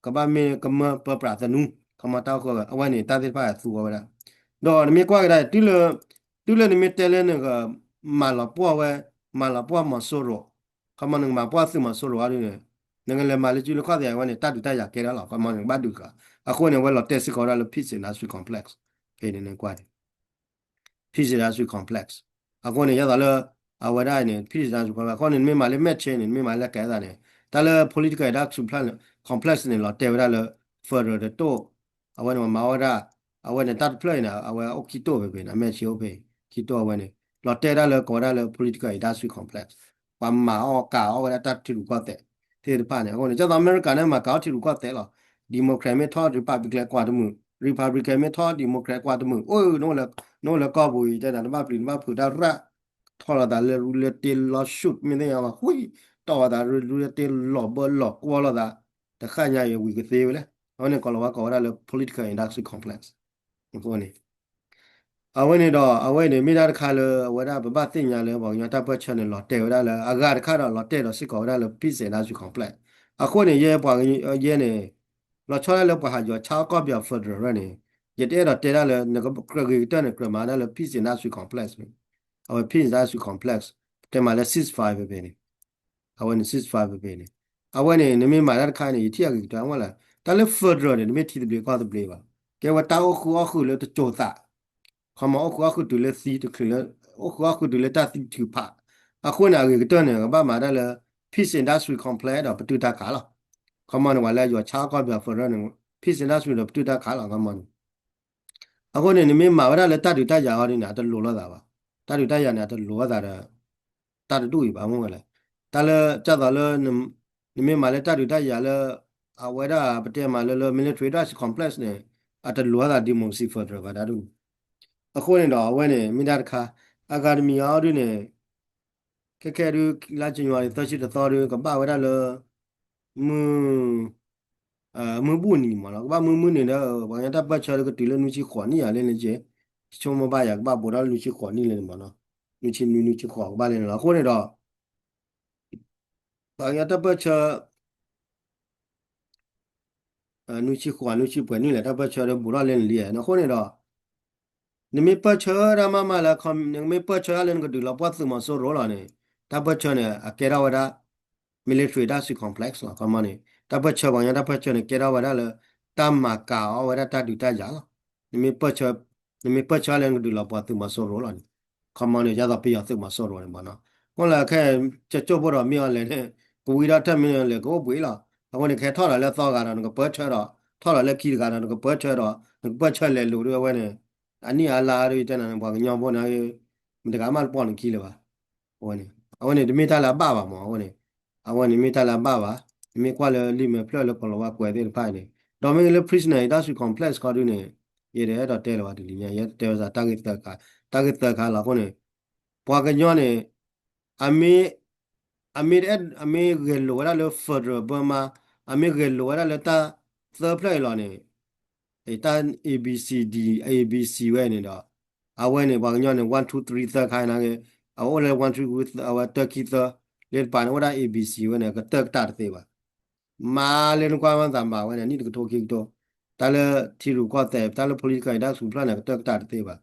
ကဘၣ်မ့ၢ်ကမၢပၢပြးသနူ, ခီမီတၢ်အိၣ်ဃုာ်အီၣ်ဃုာ် အဝဲန့ၣ် တၢ်သ့ၣ်တဖၣ်သူအီၣ်ဝဲဒၣ်, ဒီးနမ့ၢ်ကွၢ်ကဒါ တုၤလၢနမ့ၢ်တဲလၢနကမၤလီၤပှီၢ်ဝဲ, မၤလီၤပှီၢ်မီၤစိရိၤ, ခီမီနကမၤပှီၢ်သုးမီၤစိရိၤအီၤဒ်န့ၣ်, နကလဲၤမၤလၢစုလၢခီၣ်သ့ၣ်အဝဲန့ၣ် တၢ်ဒုးတၢ်ယၤကဲဒၣ်လီၤ ခီမီနကဘၣ်ဒုးဃာ်, အဃိန့ၣ် အဝဲလီၤတဲာ်စ့ၢ်ကီးဝဲဒၣ်လၢ peace industrial complex, ဖဲန့ၣ်နကွၢ် peace industrial complex, အဃိန့ၣ် ယသးလၢ, အဝဲဒၣ်န့ၣ် peace industrial complex အဃိန့ၣ် နမ့ၢ်မၤလၢမဲာ်ချ့န့ၣ် နမ့ၢ်မၤလၢကဲသးန့ၣ်, တၢ်လၢ political industrial complex န့ၣ် လီၤတဲာ်ဝဲဒၣ်လၢ federal တတိၢ်, အဝဲန့ၣ်မၤဝဲဒၣ်, အဝဲန့ၣ်တၢ်တဖျၢၣ်အံၤန့ၣ် အဝဲအိၣ်ခံတိၢ်ဖဲဖဲန့ၣ် အမဲာ်ချ့အိၣ်ဖဲ, ခံတိၢ်အဝဲန့ၣ်, လီၤတဲာ်ဝဲဒၣ်လၢကိးဝဲဒၣ်လၢ political industrial complex, ပှၤမၤအီၣ်ကၤအီၣ်ဝဲဒၣ်တၢ်ထံရူၢ်ကီၢ်သဲး, သ့ၣ်တဖၣ်န့ၣ် အဃိန့ၣ် ကၢ်သိးအမဲရကၤန့ၣ် မၤကၤအီၣ်ထံရူၢ်ကီၢ်သဲးလီၤ, democrat မ့ၢ်ထီၣ် republican ကွၢ်တမုာ်, republican မ့ၢ်ထီၣ် democrat ကွၢ်တမုာ်, အိၣ်, နအိၣ်လၢကီၢ်ပူၤအံၤ တဲနၤတဘၣ်ပျံၤတဘၣ်ဖုးတၢ်ရၣ်, ထီၣ်လီၤသးလၢရူလၢတ့လီၤ shoot မ့ၢ်သ့ၣ်ညါဘၣ် ဝံၤ, တီၢ်ဝဲသးရူလၢတ့လီၤဘၢလီၤကွီၢ်လိာ်သး, တဃၣ်ညါအံၤဝံၤကသ့ဝဲလဲၣ်, အဝဲန့ၣ်ကိးလီၤဝဲကိးဝဲဒၣ်လၢ political industrial complex, အဃိန့ၣ် အဝဲန့ၣ်ဒီး အဝဲန့ၣ်မ့ၢ်ဒၣ်တခါလၢ အဝဲဒၣ်ပဘၣ်သ့ၣ်ညါလၢပှၤကညီတၢ်ပၢၢ်ဆၢန့ၣ် လီၤတဲာ်ဝဲဒၣ်လၢ အဂၤတခါဒီးလီၤတဲာ်ဒီးစ့ၢ်ကီးဝဲဒၣ်လၢ peace industrial complex, အဃိန့ၣ် ယဲပှၤ, ယဲန့ၣ်, လီၤဆီဒၣ်လၢပှၤဟးယီၤဆါအီၣ်ကီၢ်ပယီၤ federal န့ၣ်, ယတအဲၣ်ဒိးတဲဒၣ်လၢ နကြၢးဂ့ၤကတၢၢ်န့ၣ် ကြၢးမၤဒၣ်လၢ peace industrial complex န့ၣ်, အဝဲ peace industrial complex တဲမးလၢ ceasefire ဖဲဖဲန့ၣ် အဝဲန့ၣ် ceasefire ဖဲဖဲန့ၣ်, အဝဲန့ၣ် နမ့ၢ်မၤတၢ်တခါန့ၣ် ယထံၣ်အဂ့ၤကတၢၢ်အဝဲလၢ တၢ်လၢ federal န့ၣ် တမ့ၢ်ထံသဘျ့ကီၢ်သဘျ့ဘၣ်, ကဲဝဲတၢ်အိၣ်ဃုာ်အီၣ်ဃုာ်လၢတစိၤသး, ခီမီအိၣ်ဃုာ်အီၣ်ဃုာ်တုၤလၢသံတချုးလၢ, အိၣ်ဃုာ်အီၣ်ဃုာ်တုၤလၢတၢ်သံထုးဖး, အဃိန့ၣ် အဂ့ၤကတၢၢ်န့ၣ် ကဘၣ်မၤဒၣ်လၢ peace industrial complex ဒီးပတုာ်တၢ်ခးလီၤ, ခီမီန့ၣ် ပှၤလၢယီၤဆါအီၣ်ကီၢ်ပယီၤ federal န့ၣ် peace industrial ဒီးပတုာ်တၢ်ခးလီၤ ခီမီန့ၣ် အဃိန့ၣ် နမ့ၢ်မၤဝဲဒၣ်လၢတၢ်ဒုးတၢ်ယၤအီၤဒ်န့ၣ် အတလိၤလိာ်သးဘၣ်, တၢ်ဒုးတၢ်ယၤန့ၣ် အတလိၤလိာ်သးဒီး, တၢ်တဒူၣ်အံၤဘၣ်မ့ၢ်ဝဲလဲၣ်, တၢ်လၢကၢ်သိးလၢ, နမ့ၢ်မၤလၢတၢ်ဒုးတၢ်ယၤလၢ, အဝဲဒၣ်ပတဲမးလၢလၢ military industrial complex န့ၣ်, အတလိၤလိာ်သး democracy federal ဘၣ်တၢ်ဒူၣ်, အဃိန့ၣ်ဒီးအဝဲန့ၣ် မ့ၢ်ဒၣ်တခါ, အဂၤတမံၤအီၤဒ်န့ၣ် ခဲခဲဒုး လါ January သၢဆံတသီဒုး ကဘၣ်ဝဲဒၣ်လၢ မုၢ်, မုၢ်ဘူၣ်နံၤမးလီၤ, ကဘၣ်မုၢ်မုၢ်နံၤဒီး ပှၤကညီတၢ်ပၢၢ်ဆၢဒုးကတုၤလၢနွံဆံဃိးနံၣ်ယၤလၢန့ၣ်က့, ဆိကမိၣ်ဘၣ်ယၤကဘၣ်ဘူးဒီးနွံဆံဃိးနံၣ်လၢန့ၣ်မးလီၤ, နွံဆံနွံ နွံဆံဃိးကဘၣ်လၢန့ၣ်လီၤ, အဃိန့ၣ်ဒီး ပှၤကညီတၢ်ပၢၢ်ဆၢ နွံဆံဃိး နွံဆံပှဲၤနံၣ်လဲၣ် တၢ်ပၢၢ်ဆၢဒုးဘူးထီၣ်လၢန့ၣ်လံ, အဃိန့ၣ်ဒီး, နမ့ၢ်ပၢၢ်ဆၢဒၣ်မးမးလၢ နမ့ၢ်ပၢၢ်ဆၢဒၣ်လၢနကဒုးလီၤပှီၢ်သုးမီၤစိရိၤလီၤန့ၣ်, တၢ်ပၢၢ်ဆၢန့ၣ် အကဲထီၣ်ဝဲဒၣ် military တၢ်စု complex လီၤ. ခီမီန့ၣ် တၢ်ပၢၢ်ဆၢပှၤကညီတၢ်ပၢၢ်ဆၢန့ၣ် ကဲထီၣ်ဝဲဒၣ်လၢ တၢ်မၤကၤအီၣ်ဝဲဒၣ်တၢ်ဒုးတၢ်ယၤလီၤ. နမ့ၢ်ပၢၢ်ဆၢလၢနကဒုးလီၤပှီၢ်သုးမီၤစိရိၤလီၤန့ၣ်, ခီမီန့ၣ် ယသိးပယီၤသုးမီၤစိရိၤန့ၣ်ဘၣ်နီၤ. အဃိလၢခဲ ကၠိၣ်ဖိဒီးမ့ၢ်အီၤလဲၣ်န့ၣ် ကဝံဒီးတၢ်မ့ၢ်လဲၣ်ကအိၣ်ဘှံးလီၤ. အဃိန့ၣ် ခဲထီၣ်ဒီးလၢသီဂၤဒီးနကပၢၢ်ဆၢဒီး ထီၣ်ဒီးလၢခံတဂၤဒီးနကပၢၢ်ဆၢဒီး နကပၢၢ်ဆၢလဲၤလိာ်ဒ်အဝဲန့ၣ် အနံၣ်အါလါဒီးယတဲနၤန့ၣ် ပှၤကညီဖိန့ၣ် မတဂၤမးတပိာ်နခံလၢၤဘၣ်. အဝဲန့ၣ် အဝဲန့ၣ်တမ့ၢ်တၢ်လၢအဘၣ်ဘၣ်မး အဝဲန့ၣ် အဝဲန့ၣ်မ့ၢ်တၢ်လၢအဘၣ်ဘၣ်. နမ့ၢ်ကွၢ်လၢလံာ်မဲာ်ဖျၢၣ်လၢကီၢ်လီၤဝါကွဲးသ့ၣ်တဖၣ်န့ၣ် ဒီးမ့ၢ်လၢ prisoner တၢ်စု complex ခီဒုန့ၣ် ယတအဲၣ်ဒိးတဲလၢၤဘၣ်တလံၤညါ ယအဲၣ်ဒိးတဲဝဲဒၣ်တၢ်ဂ့ၢ်သၢခါ, တၢ်ဂ့ၢ်သၢခါလီၤ. အဃိန့ၣ် ပှၤကညီန့ၣ် အမ့ၢ် အမ့ၢ်တအဲၣ် အမ့ၢ်ဂဲၤလိာ်ဝဲဒၣ်လၢ federal Burma, အမ့ၢ်ဂဲၤလိာ်ဝဲဒၣ်လၢတၢ်သၢဖျၢၣ်အံၤလီၤန့ၣ် တၢ် A B C D, A B C ဝဲန့ၣ်ဒီး အဝဲန့ၣ် ပှၤကညီန့ၣ် one two three သၢခါနာ်က့ အအိၣ်လၢ one two three အဝဲတၢခံသၢ လၢတပၤန့ၣ် အိၣ်ဒၣ် A B C ဝဲန့ၣ် ကတၢၢ်ကတၢၢ်တသ့ဘၣ်. မၤလၢနကွၢ်မၤသးမၤဝဲန့ၣ် နံၣ်တကထိခံကထိ တၢ်လၢထံရူၢ်ကီၢ်သဲး တၢ်လၢ political တၢ်စုဖျၢၣ်န့ၣ် ကတၢၢ်ကတၢၢ်တသ့ဘၣ်.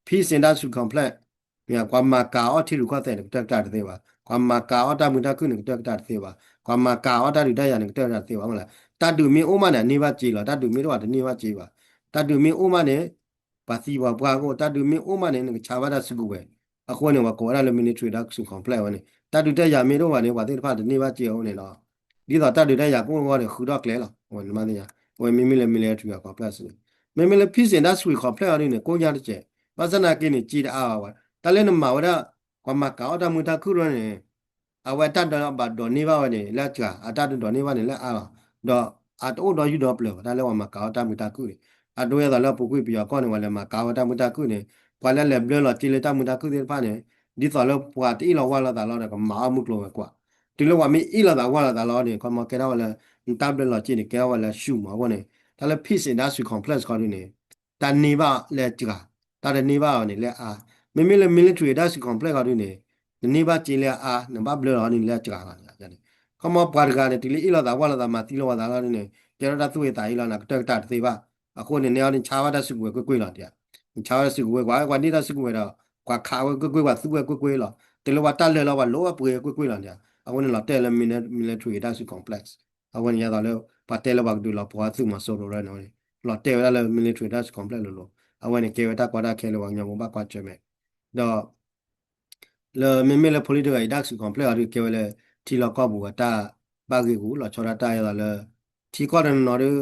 Peace တၢ်စု complex မ့ၢ် ပှၤမၤကၤအီၣ်ထံရူၢ်ကီၢ်သဲးန့ၣ် ကတၢၢ်ကတၢၢ်တသ့ဘၣ်. ပှၤမၤကၤအီၣ်တၢ်မုာ်တၢ်ခုၣ်န့ၣ် ကတၢၢ်ကတၢၢ်တသ့ဘၣ်. ပှၤမၤကၤအီၣ်တၢ်ဒုးတၢ်ယၤန့ၣ် ကတၢၢ်ကတၢၢ်တသ့ဘၣ်. မ့ၢ်လဲၣ် တၢ်ဒုးမ့ၢ်အိၣ်မးန့ၣ် အန့ၢ်ဘၣ်စ့လီၤ. တၢ်ဒုးမ့ၢ်တအိၣ်ဘၣ်တန့ၢ်ဘၣ်စ့ဘၣ်. တၢ်ဒုးမ့ၢ်အိၣ်မးန့ၣ် ပှၤသံပှၤပှၢ်ကအိၣ်, တၢ်ဒုးမ့ၢ်အိၣ်မးန့ၣ် နကဆါဘၣ်တၢ်စုကဝဲၤ. အဃိန့ၣ် ပှၤကိးဝဲဒၣ်လၢ military တၢ်စု complex ဝဲန့ၣ် တၢ်ဒုးတၢ်ယၤမ့ၢ်တအိၣ်ဘၣ်န့ၣ် ပှၤသ့ၣ်တဖၣ်တန့ၢ်ဘၣ်စ့အဃိန့ၣ်ဒီး ဒ်သိးတၢ်ဒုးတၢ်ယၤကအိၣ်အဂီၢ်န့ၣ် ဃုထီၣ်ကျဲလီၤ. အဝဲမ့မ့ၢ်လၢ military complex န့ၣ် မ့မ့ၢ်လၢ peace တၢ်စု complex အီၤဒ်န့ၣ် ကိညါတစဲး ဘၣ်ဆၣ်နာ်က့န့ၣ် စ့တအါဘၣ်ဝဲ တၢ်လၢနမၤဝဲဒၣ် ပှၤမၤကၤအီၣ်တၢ်မုာ်တၢ်ခုၣ်န့ၣ် အဝဲတၢ်ဒိးဘၣ်ဒိးန့ၢ်ဘၣ်ဝဲန့ၣ် လၢအစှၤ, အတၢ်ဒိးန့ၢ်ဘၣ်န့ၣ်လၢအါလီၤ. ဒီးအတအိၣ်ဒီးယုၢ်ဒီးပျၢၤဘၣ် တၢ်လၢပှၤမၤကၤအီၣ်တၢ်မုာ်တၢ်ခုၣ်န့ၣ်. အဒိယဲသိးလၢပူၤကွံာ်ပယီၤကီၢ်န့ၣ် ပှၤလဲၤမၤကၤဝဲတၢ်မုာ်တၢ်ခုၣ်န့ၣ် ပှၤလၢလဲၤဘျၢလီၤစ့လၢတၢ်မုာ်တၢ်ခုၣ်သ့ၣ်တဖၣ်န့ၣ် ဒ်သိးလၢပှၤတအ့ၣ်လိာ်ဝါလိာ်သးလီၤဒီး ကမၤအီၣ်မုၢ်ကျိၤဝဲၤကွာ်. တုၤလၢပှၤမ့ၢ်အ့ၣ်လိာ်သးဝါလိာ်သးလီၤန့ၣ် ခီမီကဲထီၣ်ဝဲလၢ နတၢ်ဘျၢလီၤစ့န့ၣ် ကဲထီၣ်ဝဲလၢ ရှုၢ်မး အဃိန့ၣ် တၢ်လၢ peace တၢ်စု complex ခီဒုန့ၣ် တၢ်န့ၢ်ဘၣ်လၢအစှၤ, တၢ်တန့ၢ်ဘၣ်အီၤန့ၣ်လၢအါ. မ့မ့ၢ်လၢ military တၢ်စု complex ခီဒုန့ၣ် နန့ၢ်ဘၣ်စ့လၢအါ နဘၣ်ဘျၢလီၤန့ၣ်လၢအစှၤလီၤ. ခီမီပှၤတဂၤန့ၣ် တုၤလၢအ့ၣ်လိာ်သးဝါလိာ်သးမၤသံလိာ်ဝဲသးလီၤန့ၣ် ကဲထီၣ်တၢ်သူၣ်အ့ၣ်သးအ့ၣ်လီၤန့ၣ် ကတၢၢ်ကတၢၢ်တသ့ဘၣ်. အဃိန့ၣ် နအီၤနဆါဘၣ်တၢ်စုကဝဲၤကွ့ၢ်ကွ့ၢ်လီၤဒ်, နဆါဝဲတၢ်စုကဝဲၤ ကွၢ်ဝဲကွၢ်န့ၢ်တၢ်စုကဝဲၤဒီး ကွၢ်ခးဝဲကွ့ၢ်ကွ့ၢ် ကွၢ်သူဝဲကွ့ၢ်ကွ့ၢ်လီၤ. တုၤလၢပှၤတၢ်လၢာ်လီၤ ပှၤလိၣ်ဝဲပှ့ၤကွ့ၢ်ကွ့ၢ်လီၤဒ်. အဃိန့ၣ် လီၤတဲာ်လၢ military တၢ်စု complex အဝဲန့ၣ် ယဲသိးလၢ ပှၤတဲလၢပှၤကဒုးလီၤပှီၢ်သုးမီၤစိရိၤလီၤန့ၣ် လီၤတဲာ်ဝဲဒၣ်လၢ military တၢ်စု complex လိၤလိၤ. အဝဲန့ၣ် ကဲဝဲတၢ်ကီတၢ်ခဲလၢပှၤကညီဖိဘၣ်ကွၢ်ဆၢၣ်မဲာ် ဒီး လၢမ့မ့ၢ်လၢ political အံၤတၢ်စု complex အီၤဒုးကဲဝဲလၢ ထံလီၢ်ကီၢ်ပူၤအတၢ်ဘၣ်ဂ့ၢ်ဂူာ်လီၤဆီဒၣ်တၢ်ယဲသိးလၢ ထံကီၢ်တနီၤနီၤဒုး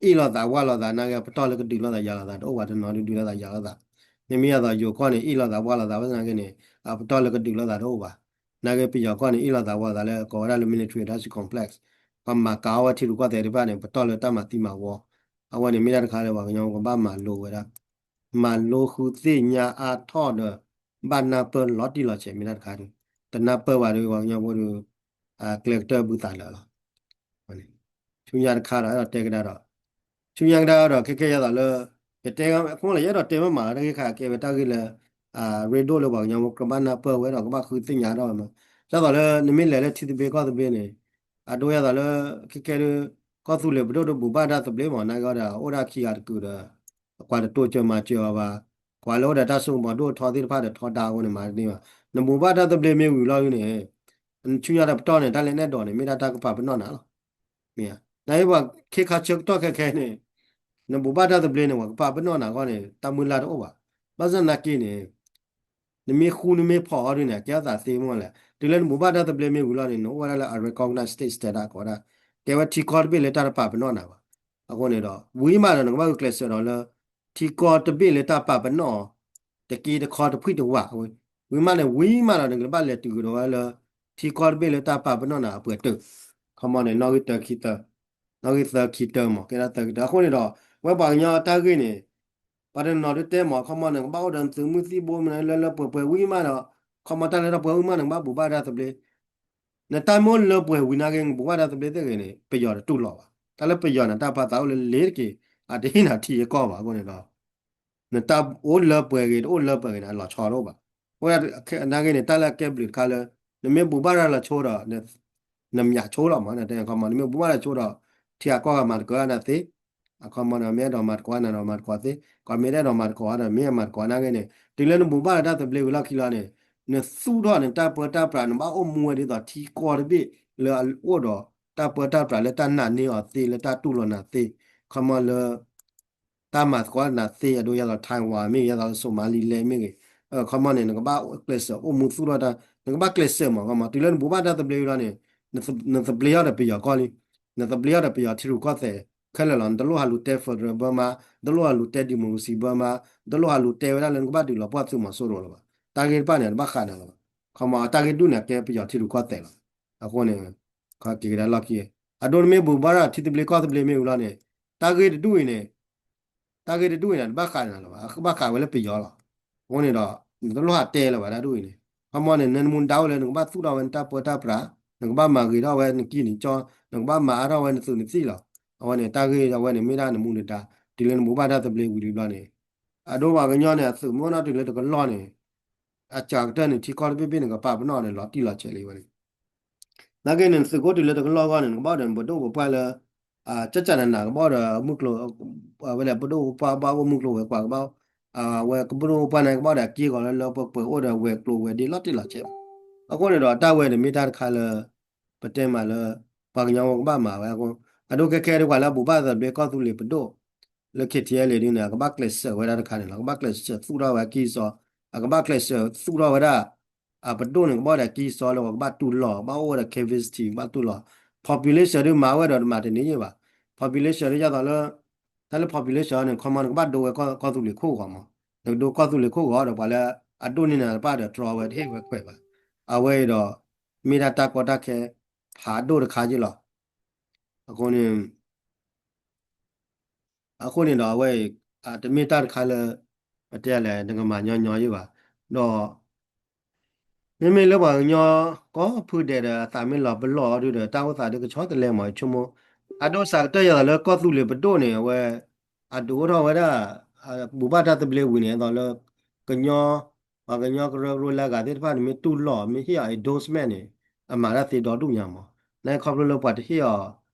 အ့ၣ်လိာ်သးဝါလိာ်သးနာ်က့ ပတီၢ်လၢကဒုးလိာ်သးယၤလိာ်သးတအိၣ်ဘၣ် တနီၤဒုးဒုးလိာ်သးယၤလိာ်သး. မ့မ့ၢ်ယဲသိးယိၤကီၢ်န့ၣ် အ့ၣ်လိာ်သးဝါလိာ်သးဘၣ်ဆၣ်နာ်က့န့ၣ် အပတီၢ်လၢကဒုးလိာ်သးတအိၣ်ဘၣ်. နာ်က့ပယီၤကီၢ်န့ၣ် အ့ၣ်လိာ်သးဝါလိာ်သးလၢကိးဝဲဒၣ်လၢ military တၢ်စု complex ပှၤမၤကၤအီၣ်ဝဲထံရူၢ်ကီၢ်သဲးသ့ၣ်တဖၣ်န့ၣ် ပတီၢ်လၢတၢ်မၤသံမၤဝီ. အဝဲန့ၣ်မ့ၢ်တၢ်တခါလၢပှၤကညီကဘၣ်မၤလိဝဲဒၣ် မၤလိဃုသ့ၣ်ညါအါထီၣ်ဒီး ဘၣ်နၢ်ပၢၢ်လီၤတံၢ်လီၤဆဲးမ့ၢ်တၢ်တခါဒုး တနၢ်ပၢၢ်ဘၣ်ဒီးပှၤကညီဖိဒီး ကျဲကတၢၢ်ဘုသးလၢာ်လီၤ. ဆူညါတခါဒီးအဲၣ်ဒိးတဲကဒါဒီး ဆူညါကဒါဒီးခဲကဲယဲသိးလၢ ယတဲအဃိလၢယအဲၣ်ဒိးတဲမ့ၢ်မးလၢ တၢ်ဂ့ၢ်ခါကဲဝဲတၢ်ဂ့ၢ်လၢ ရ့ဒိၣ်လၢပှၤကညီဖိကဘၣ်နၢ်ပၢၢ်ဝဲဒီးကဘၣ်ဃုသ့ၣ်ညါထီၣ်ဝဲမး. ဒ်သိးလၢနမ့ၢ်လဲၤလၢထံသဘျ့ကီၢ်သဘျ့န့ၣ် အဒိယဲသိးလၢ ခဲကဲဒုး ကီၢ်သူလ့ၤပဒိၣ်ဒုးဘူၣ်ဘၣ်တၢ်သဘျ့မး နာ်က့ဒီး အိၣ်ဒၣ်ခံဂၤတကုာ်ဒီး ကွၢ်တတိၢ်ကၢၤမၤစၢၤအီၤဘၣ်. ကွၢ်လၢအိၣ်ဒီးတၢ်စိကမီၤဒိၣ်ထီသ့ၣ်တဖၣ်ဒီးထီဒါအဃိန့ၣ်မၤတန့ၢ်ဘၣ်. နဘူၣ်ဘၣ်တၢ်သဘျ့မ့ၢ်ဝံၤလီၤဒုးန့ၣ် ဆူညါတပတီၢ်န့ၣ် တၢ်လၢနအဲၣ်ဒိးန့ၣ် မ့ၢ်ဒၣ်တၢ်ကပာ်ပနီၣ်နၤလီၤ. မ့ၢ်ဧါ. နာ်က့ပှၤခ့ခါဆၢကတီၢ်ခဲခဲန့ၣ် နဘူၣ်ဘၣ်တၢ်သဘျ့န့ၣ် ပှၤကပာ်ပနီၣ်နၤအဂီၢ်န့ၣ် တၢ်မုၢ်လၢ်တအိၣ်ဘၣ်. ဘၣ်ဆၣ်သနာ်က့န့ၣ် နမ့ၢ်ဃူနမ့ၢ်ဖိးအီၤဒုးန့ၣ် အကဲထီၣ်သးသ့မ့ၢ်လဲၣ်. တုၤလၢနဘူၣ်ဘၣ်တၢ်သဘျ့မ့ၢ်ဝံၤလီၤန့ၣ် နအိၣ်ဝဲဒၣ်လၢ unrecognized state status ကိးဝဲဒၣ် ကဲဝဲထံကီၢ်တဘ့ၣ်လၢတၢ်တပာ်ပနီၣ်နၤဘၣ်. အဃိန့ၣ်ဒီး ဝံၤမးဒီးနကဘၣ်ဂုာ်ကျဲးစၢးဒီးလၢ ထံကီၢ်တဘ့ၣ်လၢတၢ်ပာ်ပနီၣ်အီၤ တက့တခီတဖှံတဝးဝဲ. ဝံၤမးန့ၣ် ဝံၤမးဒီးနကဘၣ်လဲၤတုၤကဒီးဝဲလၢ ထံကီၢ်တဘ့ၣ်လၢတၢ်ပာ်ပနီၣ်နၤအပှဲၤတၢၢ်. ခီမီန့ၣ် နီၣ်ဂံၢ်တၢခံတၢ နီၣ်ဂံၢ်သၢခံတၢမး ကဲဒၣ်သၢခံတၢ. အဃိန့ၣ်ဒီး ဝဲပှၤကညီတၢ်ဂ့ၢ်န့ၣ် ပှၤတနီၤနီၤဒုးတဲမး ခီမီန့ၣ် ကဘၣ်အိၣ်ဒီးနသုးမုၢ်သံၣ်ဘိမနုၤလၢလၢပှဲၤပှဲၤဝံၤမးဒီး ခီမီတၢ်လၢတၢ်ပှဲၤဝံၤမးန့ၣ် ကဘၣ်ဘူၣ်ဘၣ်တၢ်သဘျ့ နတၢ်မ့ၢ်လၢပှဲၤဝံၤနာ်က့ နဘူၣ်ဘၣ်တၢ်သဘျ့သ့ၣ်ဂ့ၤန့ၣ် ပယီၤတတူၢ်လိာ်ဘၣ်. တၢ်လၢပယီၤန့ၣ် တၢ်ပာ်သးအိၣ်လၢလ့ၤတက့ၢ် အတဟ့ၣ်နၤထံအကီၢ်ဘၣ်. အဃိန့ၣ်ဒီး နတၢ်အိၣ်လၢပှဲၤဂ့ၤ တအိၣ်လၢပှဲၤဂ့ၤန့ၣ် အလီၤဆီတအိၣ်ဘၣ်. အဃိနာ်က့န့ၣ် တၢ်လၢအကဲဘျုးတခါလၢ နမ့ၢ်ဘူၣ်ဘၣ်တၢ်လီၤဆိဒီး နမၠးဆိလီၤမး နတဲခီမီ နမ့ၢ်ဘူၣ်ဘၣ်တၢ်ဆိဒီး ထံဂၤကီၢ်ဂၤမၤတကၢနၤသ့ အခီမီန့ၣ် မ့ၢ်အဲၣ်ဒိးမၤသကိးနၤဒီးမၤသကိးသ့, ကီမ့ၢ်အဲၣ်ဒိးမၤသကိးဒီး မ့ၢ်မၤသကိးနာ်က့န့ၣ် တုၤလၢနဘူၣ်ဘၣ်ဒီးတၢ်သဘျ့ဝံၤလီၢ်ခံလီၤန့ၣ် နသူၣ်ထီၣ်နတၢ်ပၢတၢ်ပြး နဘၣ်အိၣ်မူဝဲဒ်သိးထံကီၢ်တဘ့ၣ်လၢအအိၣ်ဒီး တၢ်ပၢတၢ်ပြးလၢတၢ်နာ်န့ၢ်အီၤသ့ လၢတၢ်တူၢ်လိာ်နၤသ့, ခီမီလၢ တၢ်မၤသကိးနၤသ့ အဒိ ယဲသိး Taiwan မ့ၢ်ဂ့ၤ ယဲသိးလၢ Somaliland မ့ၢ်ဂ့ၤ, ခီမီန့ၣ် နကဘၣ်ကျဲးစၢးအိၣ်မူသူၣ်ထီၣ်တၢ် နကဘၣ်ကျဲးစၢးမး ခီမီ တုၤလၢနဘူၣ်ဘၣ်တၢ်သဘျ့ဝံၤလီၤန့ၣ် နသဘျ့ထီၣ်ဒီးပယီၤကီၢ်လံ, နသဘျ့ထီၣ်ဒီးပယီၤထံရူၢ်ကီၢ်သဲးခဲလၢာ်လီၤ. နတလိၣ်ဟးလူၤတဲ federal ဘၢမါ, နတလိၣ်ဟးလူၤတဲ democracy ဘၢမါ, နတလိၣ်ဟးလူၤတဲဝဲဒၣ်လၢနကဘၣ်ဒုးလီၤပှီၢ်သုးမီၤစိရိၤလၢၤဘၣ်. တၢ်ဂ့ၢ်တဖၣ်န့ၣ် တဘၣ်ဃးနၤလၢၤဘၣ်. ခီမီ တၢ်ဂ့ၢ်ဒူၣ်န့ၣ် ကဲပယီၤထံရူၢ်ကီၢ်သဲးလီၤ. အဃိန့ၣ် ခီက့ၤကဒါလီၢ်ခံ အဒိ နမ့ၢ်ဘူၣ်ဘၣ်ဒီးထံသဘျ့ကီၢ်သဘျ့မ့ၢ်ဝံၤလီၤန့ၣ် တၢ်ဂ့ၢ်တဒူၣ်အံၤန့ၣ် တၢ်ဂ့ၢ်တဒူၣ်အံၤန့ၣ် တဘၣ်ဃးနၤလၢၤဘၣ်, ဘၣ်ဃးဝဲလၢပယီၤလီၤ. အဃိန့ၣ်ဒီး နတလိၣ်ဟးတဲလၢၤဘၣ်တၢ်ဒူၣ်အံၤန့ၣ် ခီမီန့ၣ် နမူဒါအိၣ်လၢနကဘၣ်သူၣ်ထီၣ်ဝဲနတၢ်ပၢတၢ်ပြး, နကဘၣ်မၤဂ့ၤထီၣ်ဝဲနကံၢ်နကီ, နကဘၣ်မၤအါထီၣ်ဝဲနသုးနသံၣ်လီၤ. အဝဲန့ၣ် တၢ်ဂ့ၢ်အဝဲန့ၣ်မ့ၢ်ဒၣ်နမူနဒါ, တုၤလၢနဘူၣ်ဘၣ်တၢ်သဘျ့ဝံၤလံဘျီန့ၣ် အဒိပှၤကညီန့ၣ် အသုးမုၢ်အိၣ်နီၢ်တုၤလၢတကလီၢ်န့ၣ် အစှၤကတၢၢ်န့ၣ် ထံကီၢ်တဘ့ၣ်ဘ့ၣ်န့ၣ် ကပာ်ပနီၣ်န့ၣ် လီၤတံၢ်လီၤဆဲးလံဝဲန့ၣ် နာ်က့န့ၣ် သုးကအိၣ်တုၤလၢတကလီၢ်အဂီၢ်န့ၣ် နကဘၣ်အိၣ်ဒီးပဒိၣ်ပပှၢ်လၢ ကၠၢ်ကၠၢ်နးနး ကဘၣ်အိၣ်ဒီးမုၢ်ကျိၤ, ဝဲလဲၣ် ပဒိၣ်ပပှၢ်ဘၣ်အိၣ်မုၢ်ကျိၤဝဲၤကွာ်ကဘၣ်, ဝဲပဒိၣ်ပပှၢ်န့ၣ် ကဘၣ်အိၣ်ဒီးအက့ၢ်ဂီၤလၢလၢပှဲၤပှဲၤ အိၣ်ဒီးဝဲၤကျိၤဝဲၤဒ့လီၤတံၢ်လီၤဆဲး. အဃိန့ၣ်ဒီး တၢ်ဝဲန့ၣ်မ့ၢ်တၢ်တခါလၢ ပတဲမးလၢ ပှၤကညီဝဲကဘၣ်မၤဝဲအဃိ, အဒိခဲခဲဒ်ပှၤလၢအဘူၣ်ဘၣ်သဘျ့ ကီၢ်သူလ့ၤပဒိၣ် လၢ K T L A ဒ်န့ၣ် အကဘၣ်ကျဲးစၢးဝဲဒၣ်တခါန့ၣ်လီၤ. အကဘၣ်ကျဲးစၢးသူၣ်ထီၣ်ဝဲအကံၢ်အစီ, အကဘၣ်ကျဲးစၢးသူၣ်ထီၣ်ဝဲဒၣ် အပဒိၣ်န့ၣ် ကဘၣ်အိၣ်ဒီးအကံၢ်အစီလၢပှၤကဘၣ်တူၢ်လိာ် ဘၣ်အိၣ်ဝဲဒီး capacity ဘၣ်တူၢ်လိာ်, population ဒ်မၤဝဲဒီးတမၤတန့ၢ်ယဲၢ်ဘၣ်. Population ဒ်ယဲသိးလၢ တၢ်လၢ population န့ၣ် ခီမီန့ၣ် ကဘၣ်ဒိဝဲကီၢ်သူလ့ၤခိၣ်ဂီၤမး, နကဒိကီၢ်သူလ့ၤခိၣ်ဂီၤဒီး ပှၤလၢအဒိၣ်န့ၢ်နၤတဖၣ်ဒီးတြီဝဲတဟ့ၣ်ဝဲခွဲးဘၣ်. အဝဲအံၤဒီး မ့ၢ်ဒၣ်တၢ်ကီတၢ်ခဲ ဖးဒိၣ်တခါယဲၢ်လီၤ. အဃိန့ၣ် အဃိန့ၣ်ဒီးအဝဲအံၤ တမ့ၢ်တၢ်တခါလၢ ပတဲလဲၣ် နကမၤညီညီယဲၢ်ဘၣ်. ဒီး မ့မ့ၢ်လၢပှၤကညီ ကိးဖုဒဲးဒီး အသးမ့ၢ်လီၤပလီၢ်အီၤဒုဒီး တၢ်အိၣ်သးဒုကဆီတလဲမး ဆိကမိၣ်, အဒိစးကတၢၢ်ယဲသိးလၢကီၢ်သူလ့ၤပဒိၣ်န့ၣ် အဝဲ အဒုးအိၣ်ထီၣ်ဝဲဒၣ် ဘူၣ်ဘၣ်တၢ်သဘျ့ဝံၤန့ၣ် အသိးလၢ ကညီ ပှၤကညီကရၢကရိလၢအဂၤသ့ၣ်တဖၣ်န့ၣ် မ့ၢ်တူၢ်လိာ် မ့ၢ်ဟ့ၣ်အီၤ endorsement န့ၣ် အမၤတၢ်သ့ဒီဒူၣ်ညါမး. နာ်က့ခီဖျိလၢပှၤတဟ့ၣ်အီၤ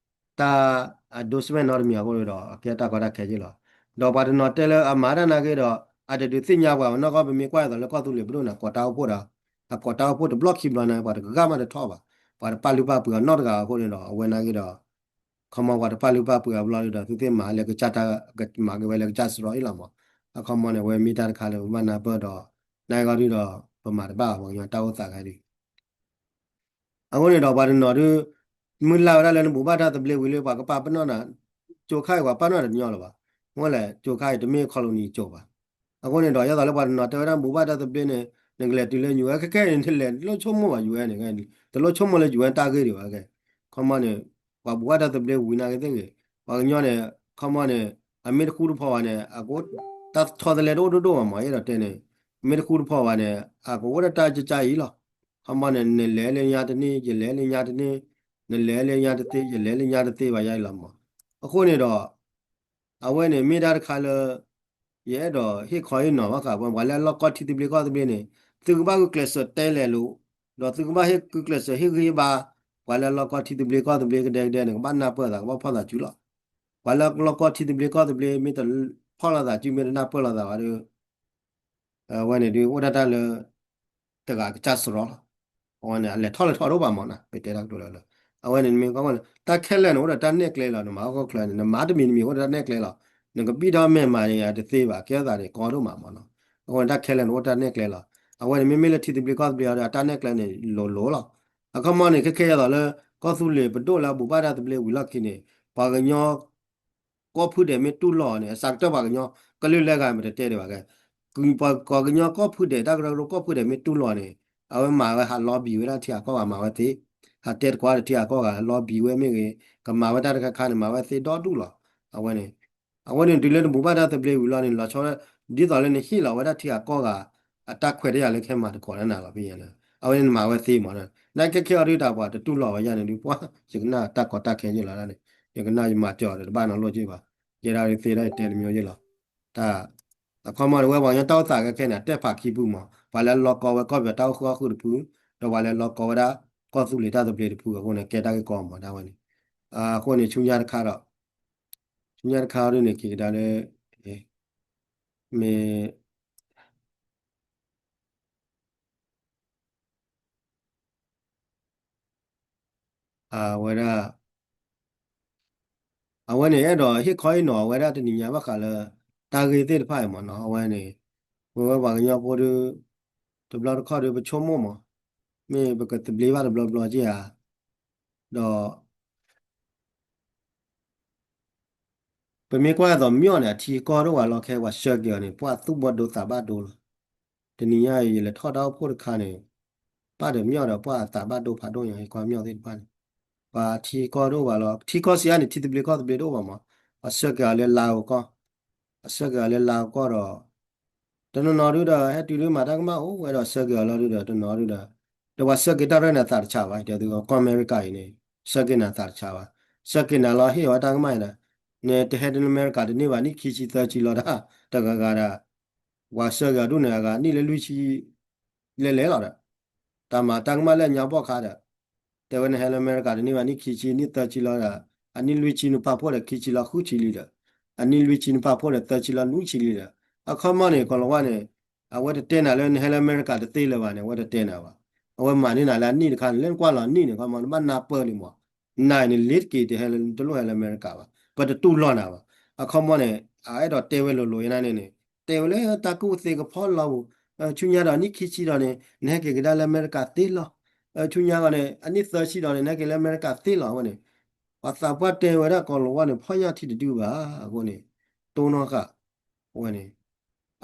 တၢ် endorsement နီတမံၤအဃိဒီး အကဲတၢ်ကီတၢ်ခဲယဲၢ်လီၤ. ဒီးပှၤတနီၤတဲလၢအမၤတၢ်နာ်က့ဒီး အတဒုးသ့ၣ်ညါပှၤနီၢ်ကီၢ် ပမ့ၢ်ကွၢ်အသိးလၢကီၢ်သူလ့ၤပဒိၣ်န့ၣ် အကိးတၢ်အိၣ်ဖှိၣ်ဒီး အကိးတၢ်အိၣ်ဖှိၣ်တဘျီခံဘျီန့ၣ် ပှၤတဂၤမးတထီၣ်ဘၣ်. ပှၤတပာ်လုၢ်ပာ်ပှ့ၤအီၤနီတဂၤအဃိန့ၣ်ဒီး အဝဲနာ်က့ဒီး ခီမီပှၤတပာ်လုၢ်ပာ်ပှ့ၤအဘျီဒီး သုသ့ၣ်မၤလၢကစၢ်တၢ် မၤက့ၤဝဲလၢကစၢ်စရီအံၤလီၤမး. အခီမီန့ၣ် အဝဲမ့ၢ်တၢ်တခါလၢပဘၣ်နၢ်ပၢၢ်ဒီး နာ်က့ဂီၢ်ဒုဒီး ပမၤတဘၣ်ပှၤကညီတၢ်အိၣ်သးဂၤဒု အဃိန့ၣ်ဒီးပှၤတနီၤဒု မုၢ်လၢ်ဝဲဒၣ်လၢနဘူၣ်ဘၣ်တၢ်သဘျ့ဝံၤလၢပှၤကပာ်ပနီၣ်နၤ ကၠိခါအံၤ ပှၤပာ်နီၣ်တညီလၢၤဘၣ်. မ့ၢ်လဲၣ် ကၠိခါအံၤတမ့ၢ် colony ကၠိဘၣ်. အဃိန့ၣ်ဒီး ယဲသိးလၢပှၤတနီၤတဲဝဲဒၣ်ဘူၣ်ဘၣ်တၢ်သဘျ့န့ၣ် နကလဲၤတုၤလၢ ယူၤအဲၣ် ခဲခဲအံၤန့ၣ် တလဲၤတလိၣ်ဆိကမိၣ်ဘၣ် ယူၤအဲၣ် န့ၣ် တလိၣ်ဆိကမိၣ်လၢ ယူၤအဲၣ် တၢ်ဂ့ၢ်ဒံးဘၣ်ကဲ ခီမီန့ၣ် ပှၤဘူၣ်ဘၣ်တၢ်သဘျ့ဝံၤနာ်က့သ့ၣ်ဂ့ၤ ပှၤကညီန့ၣ် ခီမီန့ၣ် အမ့ၢ်တဃူတဖိးဘၣ်န့ၣ် အကအိၣ် တၢ်ဆီတလဲတအိၣ်ဒိၣ်ဒိၣ်ဘၣ်မး ယအဲၣ်ဒိးတဲန့ၣ် မ့ၢ်တဃူတဖိးဘၣ်န့ၣ် အကအိၣ်ဒၣ်တၢ်ကကါအံၤလီၤ. ခီမီန့ၣ် နလဲၤလၢညါတန့ၢ် ယလဲၤလၢညါတန့ၢ် နလဲၤလၢညါတသ့ ယလဲၤလၢညါတသ့ဘၣ်ယါအံၤလီၤမး. အဃိန့ၣ်ဒီး အဝဲန့ၣ်မ့ၢ်တၢ်တခါလၢ ယအဲၣ်ဒိးဟ့ၣ်ခီဟ့ၣ်နီၤဘၣ်ဃးပှၤ ပှၤလၢအလီၢ်ကီထံသဘျ့ကီၢ်သဘျ့န့ၣ် သုကဘၣ်ဂုာ်ကျဲးစၢးတဲလဲၤလိာ် ဒီးသုကဘၣ်ဟ့ၣ်ဂုာ်ကျဲးစၢးဟ့ၣ်ဂံၢ်ဟ့ၣ်ဘါ ပှၤလၢအလီၢ်ကီထံသဘျ့ကီၢ်သဘျ့ကဒဲကဒဲန့ၣ် ကဘၣ်နၢ်ပၢၢ်သး ကဘၣ်ဖီၣ်သးစုလီၤ. ပှၤလၢအလီၢ်ကီထံသဘျ့ကီၢ်သဘျ့ မ့ၢ်တဖီၣ်လိာ်သးစု မ့ၢ်တနၢ်ပၢၢ်လိာ်သးဘၣ်ဒီး အဝဲန့ၣ်ဒုးအိၣ်ဒၣ်တၢ်လၢ တဂၤကစၢ်စရီလီၤ. အဝဲန့ၣ် အလဲၤထီၣ်လဲၤထီၣ်ဒိၣ်ဘၣ်မးနီၤ ပတဲတၢ်ကတိၤလၢလၢ အဝဲန့ၣ်မ့ၢ်ကီၢ်န့ၣ် တၢ်ခဲလၢာ်န့ၣ် အိၣ်ဒီးတၢ်နဲၣ်ကျဲလီၤ နမၤဟီၣ်ခိၣ်ချၢန့ၣ် နမၤတမံၤတမံၤအိၣ်ဒီးတၢ်နဲၣ်ကျဲလီၤ. နကဘံၣ်ဒီးမဲာ်မးန့ၣ် တသ့ဘၣ် ကဲသးန့ၣ် ကီဒိၣ်မးမးနီၤ. အဝဲန့ၣ် တၢ်ခဲလၢာ်န့ၣ် အိၣ်တၢ်နဲၣ်ကျဲလီၤ. အဝဲန့ၣ် မ့မ့ၢ်လၢထံသဘျ့ကီၢ်သဘျ့အီၤဒီး အတၢ်နဲၣ်ကျဲန့ၣ် လိၤလိၤလီၤ. အခီမီန့ၣ် ခဲခဲအံၤသိးလၢ ကီၢ်သူလ့ၤပဒိၣ်လၢအဘူၣ်ဘၣ်တၢ်သဘျ့ဝံၤလီၢ်ခံန့ၣ် ပှၤကညီ ကီၢ်ဖုဒဲးမ့ၢ်တူၢ်လိာ်န့ၣ် အစးကတၢၢ်ပှၤကညီ ကလုာ်လၢဂၤမ့ၢ်တတဲဒံးဘၣ်ကဲ ပှၤကညီကီၢ်ဖုဒဲး တၢ်ကရၢကရိကီၢ်ဖုဒဲးမ့ၢ်တူၢ်လိာ်န့ၣ် အဝဲမၤဝဲဟးလီၤဘံၤဝဲဒၣ်ထံဂၤကီၢ်ဂၤမၤဝဲသ့, ဟးတဲသကိးဒီးထံဂၤကီၢ်ဂၤလီၤဘံၤဝဲမ့ၢ်ဂ့ၤ, ကမၤဝဲတၢ်တခါခါန့ၣ် မၤဝဲသ့ဒီဒူၣ်လီၤ. အဝဲန့ၣ် အဝဲန့ၣ်တုၤလၢနဘူၣ်ဘၣ်တၢ်သဘျ့ဝံၤလီၤန့ၣ် လီၤဆီဝဲ ဒ်သိးလၢနဟ့ၣ်လီၤဝဲဒၣ်ထံဂၤကီၢ်ဂၤ အတၢ်ခွဲးတၢ်ယာ်လၢကဟဲမၤသကိးတၢ်နၤလီၤ ဖဲညါန့ၣ် အဝဲန့ၣ်နမၤဝဲသ့မး နာ်က့ခဲအံၤဒုးတၢ်ပှၤတတူၢ်လိာ်ဝဲယါန့ၣ်ဒုး ပှၤ ယကနၣ်တၢ်ကီတၢ်ခဲယဲၢ်လီၤဒၣ်န့ၣ် ယကနၣ်ယမၤစၢၤအီၤဒီးတဘၣ်နီတဘျီက့ဘၣ်. ယဲဒၣ်ဒုးသ့ဒၣ်ယတဲတမံၤယဲၢ်လီၤ. တၢ် အခီမီန့ၣ် ဝဲပှၤကညီတၢ်အိၣ်သးခဲခဲန့ၣ် အတဲဖးခံဖုမး ပှၤလၢအလီၤကီဝဲကီၢ်ပယီၤတၢ်အိၣ်ဃုာ်အီၣ်ဃုာ်တဖု ဒီးပှၤလၢအလီၤကီဝဲဒၣ် ကီၢ်သူလ့ၤတၢ်သဘျ့တဖု အဃိန့ၣ် ကဲတၢ်ဂ့ၢ်ကီမးဒၣ်ဝဲန့ၣ်. အဃိန့ၣ် ဆူညါတခါဒီး ညါတခါအီၤဒုန့ၣ် က့ၤကဒါလၢ မ့ၢ် အဝဲဒၣ် အဝဲန့ၣ် အဲၣ်ဒိးဟ့ၣ်ခီဟ့ၣ်နီၤဝဲဒၣ်တနံၤညါဘၣ်ဃးလၢ တၢ်ဂ့ၢ်သ့ၣ်တဖၣ်အံၤမ့ၢ်နီၤ အဝဲန့ၣ် ပဝဲပှၤကညီဖိဒု တဘျီတခီၣ်ဒု ပဆိကမိၣ်မး မ့ၢ်ပကသဘျ့ဘၣ်တဘျီဘျီက့ၢ်ဧါ ဒီး ပမ့ၢ်ကွၢ်သိးမၠီၣ်န့ၣ် အထံအကီၢ်ဒိၣ်ဝဲလီၤ ခဲပှၤဆှၢက့ၤအီၤန့ၣ် ပှၤသူၣ်ဘီဒိသးဘၣ်ဒိလီၤ. တနံၤညါအံၤ ယလဲၤထီၣ်တၢ်အိၣ်ဖှိၣ်တခါန့ၣ် ပၣ်ဒီးမၠီၣ်ဒီး ပှၤအသးဘၣ်ဒိဖးဒိၣ်ညါ ဟ့ၣ်ခီမၠီၣ်သ့ၣ်တဖၣ်န့ၣ် ပှၤထံကီၢ်ဒိၣ်ဝဲလီၤ ထံကီၢ်စံးအါန့ၣ် ထံသဘျ့ကီၢ်သဘျ့တအိၣ်ဘၣ်မး ပှၤဆှၢက့ၤအီၤလၢလါအကီၢ် ပှၤဆှၢက့ၤအီၤလၢလါအကီၢ်ဒီး တနီၤနီၤဒုဒီး ဟဲတုၤဒုမၤတၢ်ကမၣ်အိၣ်ဝဲဒီးဆှၢက့ၤအီၤလီၤဒုဒီး တနီၤဒုဒီး ဒီးပှၤဆှၢက့ၤတၢ်ရဲၣ်န့ၣ်အသးတဆးဘၣ် တဲသု ကီၢ်အမဲရကၤအံၤန့ၣ် ဆှၢက့ၤနၤသးတဆးဘၣ် ဆှၢက့ၤနၤလီၤဟ့ၣ်ဝဲတၢ်ကမၣ်အံၤဒီး နတဟဲလၢအမဲရကၤတန့ၢ်ဘၣ် နံၣ်ခံဆံသၢဆံလီၤတၢ် တဂၤဂၤဒီး ပှၤဆှၢက့ၤအီၤဒုန့ၣ် အဂၤနံၣ်လၢလွံၢ်ဆံ လဲၤလဲၤလီၤဒီး တၢ်မၤတၢ်ကမၣ်လၢအညါဘီၣ်ခါဒီး တဲဝဲနဟဲလၢအမဲရကၤတန့ၢ်ဘၣ် နံၣ်ခံဆံ နံၣ်သၢဆံလီၤဒီး အနံၣ်လွံၢ်ဆံနဖးဖှိၣ်ဒီးခံဆံလီၤဃုဆံလံဒီး အနံၣ်လွံၢ်ဆံနဖးဖှိၣ်ဒီးသၢဆံလီၤနွံဆံလံဒီး အခီမီန့ၣ် ကီၤလၤဝါန့ၣ် အဝဲတတဲနၤလၢနဟဲလၢအမဲရကၤတသ့လၢၤဘၣ်န့ၣ် အဝဲတတဲနၤဘၣ်. အဝဲမၤန့ၢ်နၤလၢအနံၣ်တခါန့ၣ် လၢနကွၢ်လီၤနံၣ်န့ၣ် ခီမီ နဘၣ်နၢ်ပၢၢ်လံမး နၤအံၤန့ၣ် လ့ၤတက့ၤတဟဲလၢ တလိၣ်ဟဲလၢအမဲရကၤဘၣ် ပတတူၢ်လိာ်နၤဘၣ်. အခီမီန့ၣ် အအဲၣ်ဒိးတဲဝဲလိၤလိၤယဲန့ၣ်န့ၣ် တဲဝဲလၢတၢ်ကူၣ်သ့ကဖီလီၤပူၤ ဆူညါဒီးနံၣ်ခံဆံဒီးန့ၣ် နဟဲက့ၤကဒါလၢအမဲရကၤသ့လီၤ. ဆူညါဒီးန့ၣ် အနံၣ်သၢဆံဒီးန့ၣ် နဟဲက့ၤလၢအမဲရကၤသ့လီၤ အဝဲန့ၣ် ပှၤသးပှၢ်တဲဝဲဒၣ်ကီၤလၤဝါန့ၣ် ဖီၣ်ညၣ်ထံတဒုဘၣ် အဃိန့ၣ် တိၢ်နီၣ်ဃာ် အဝဲန့ၣ်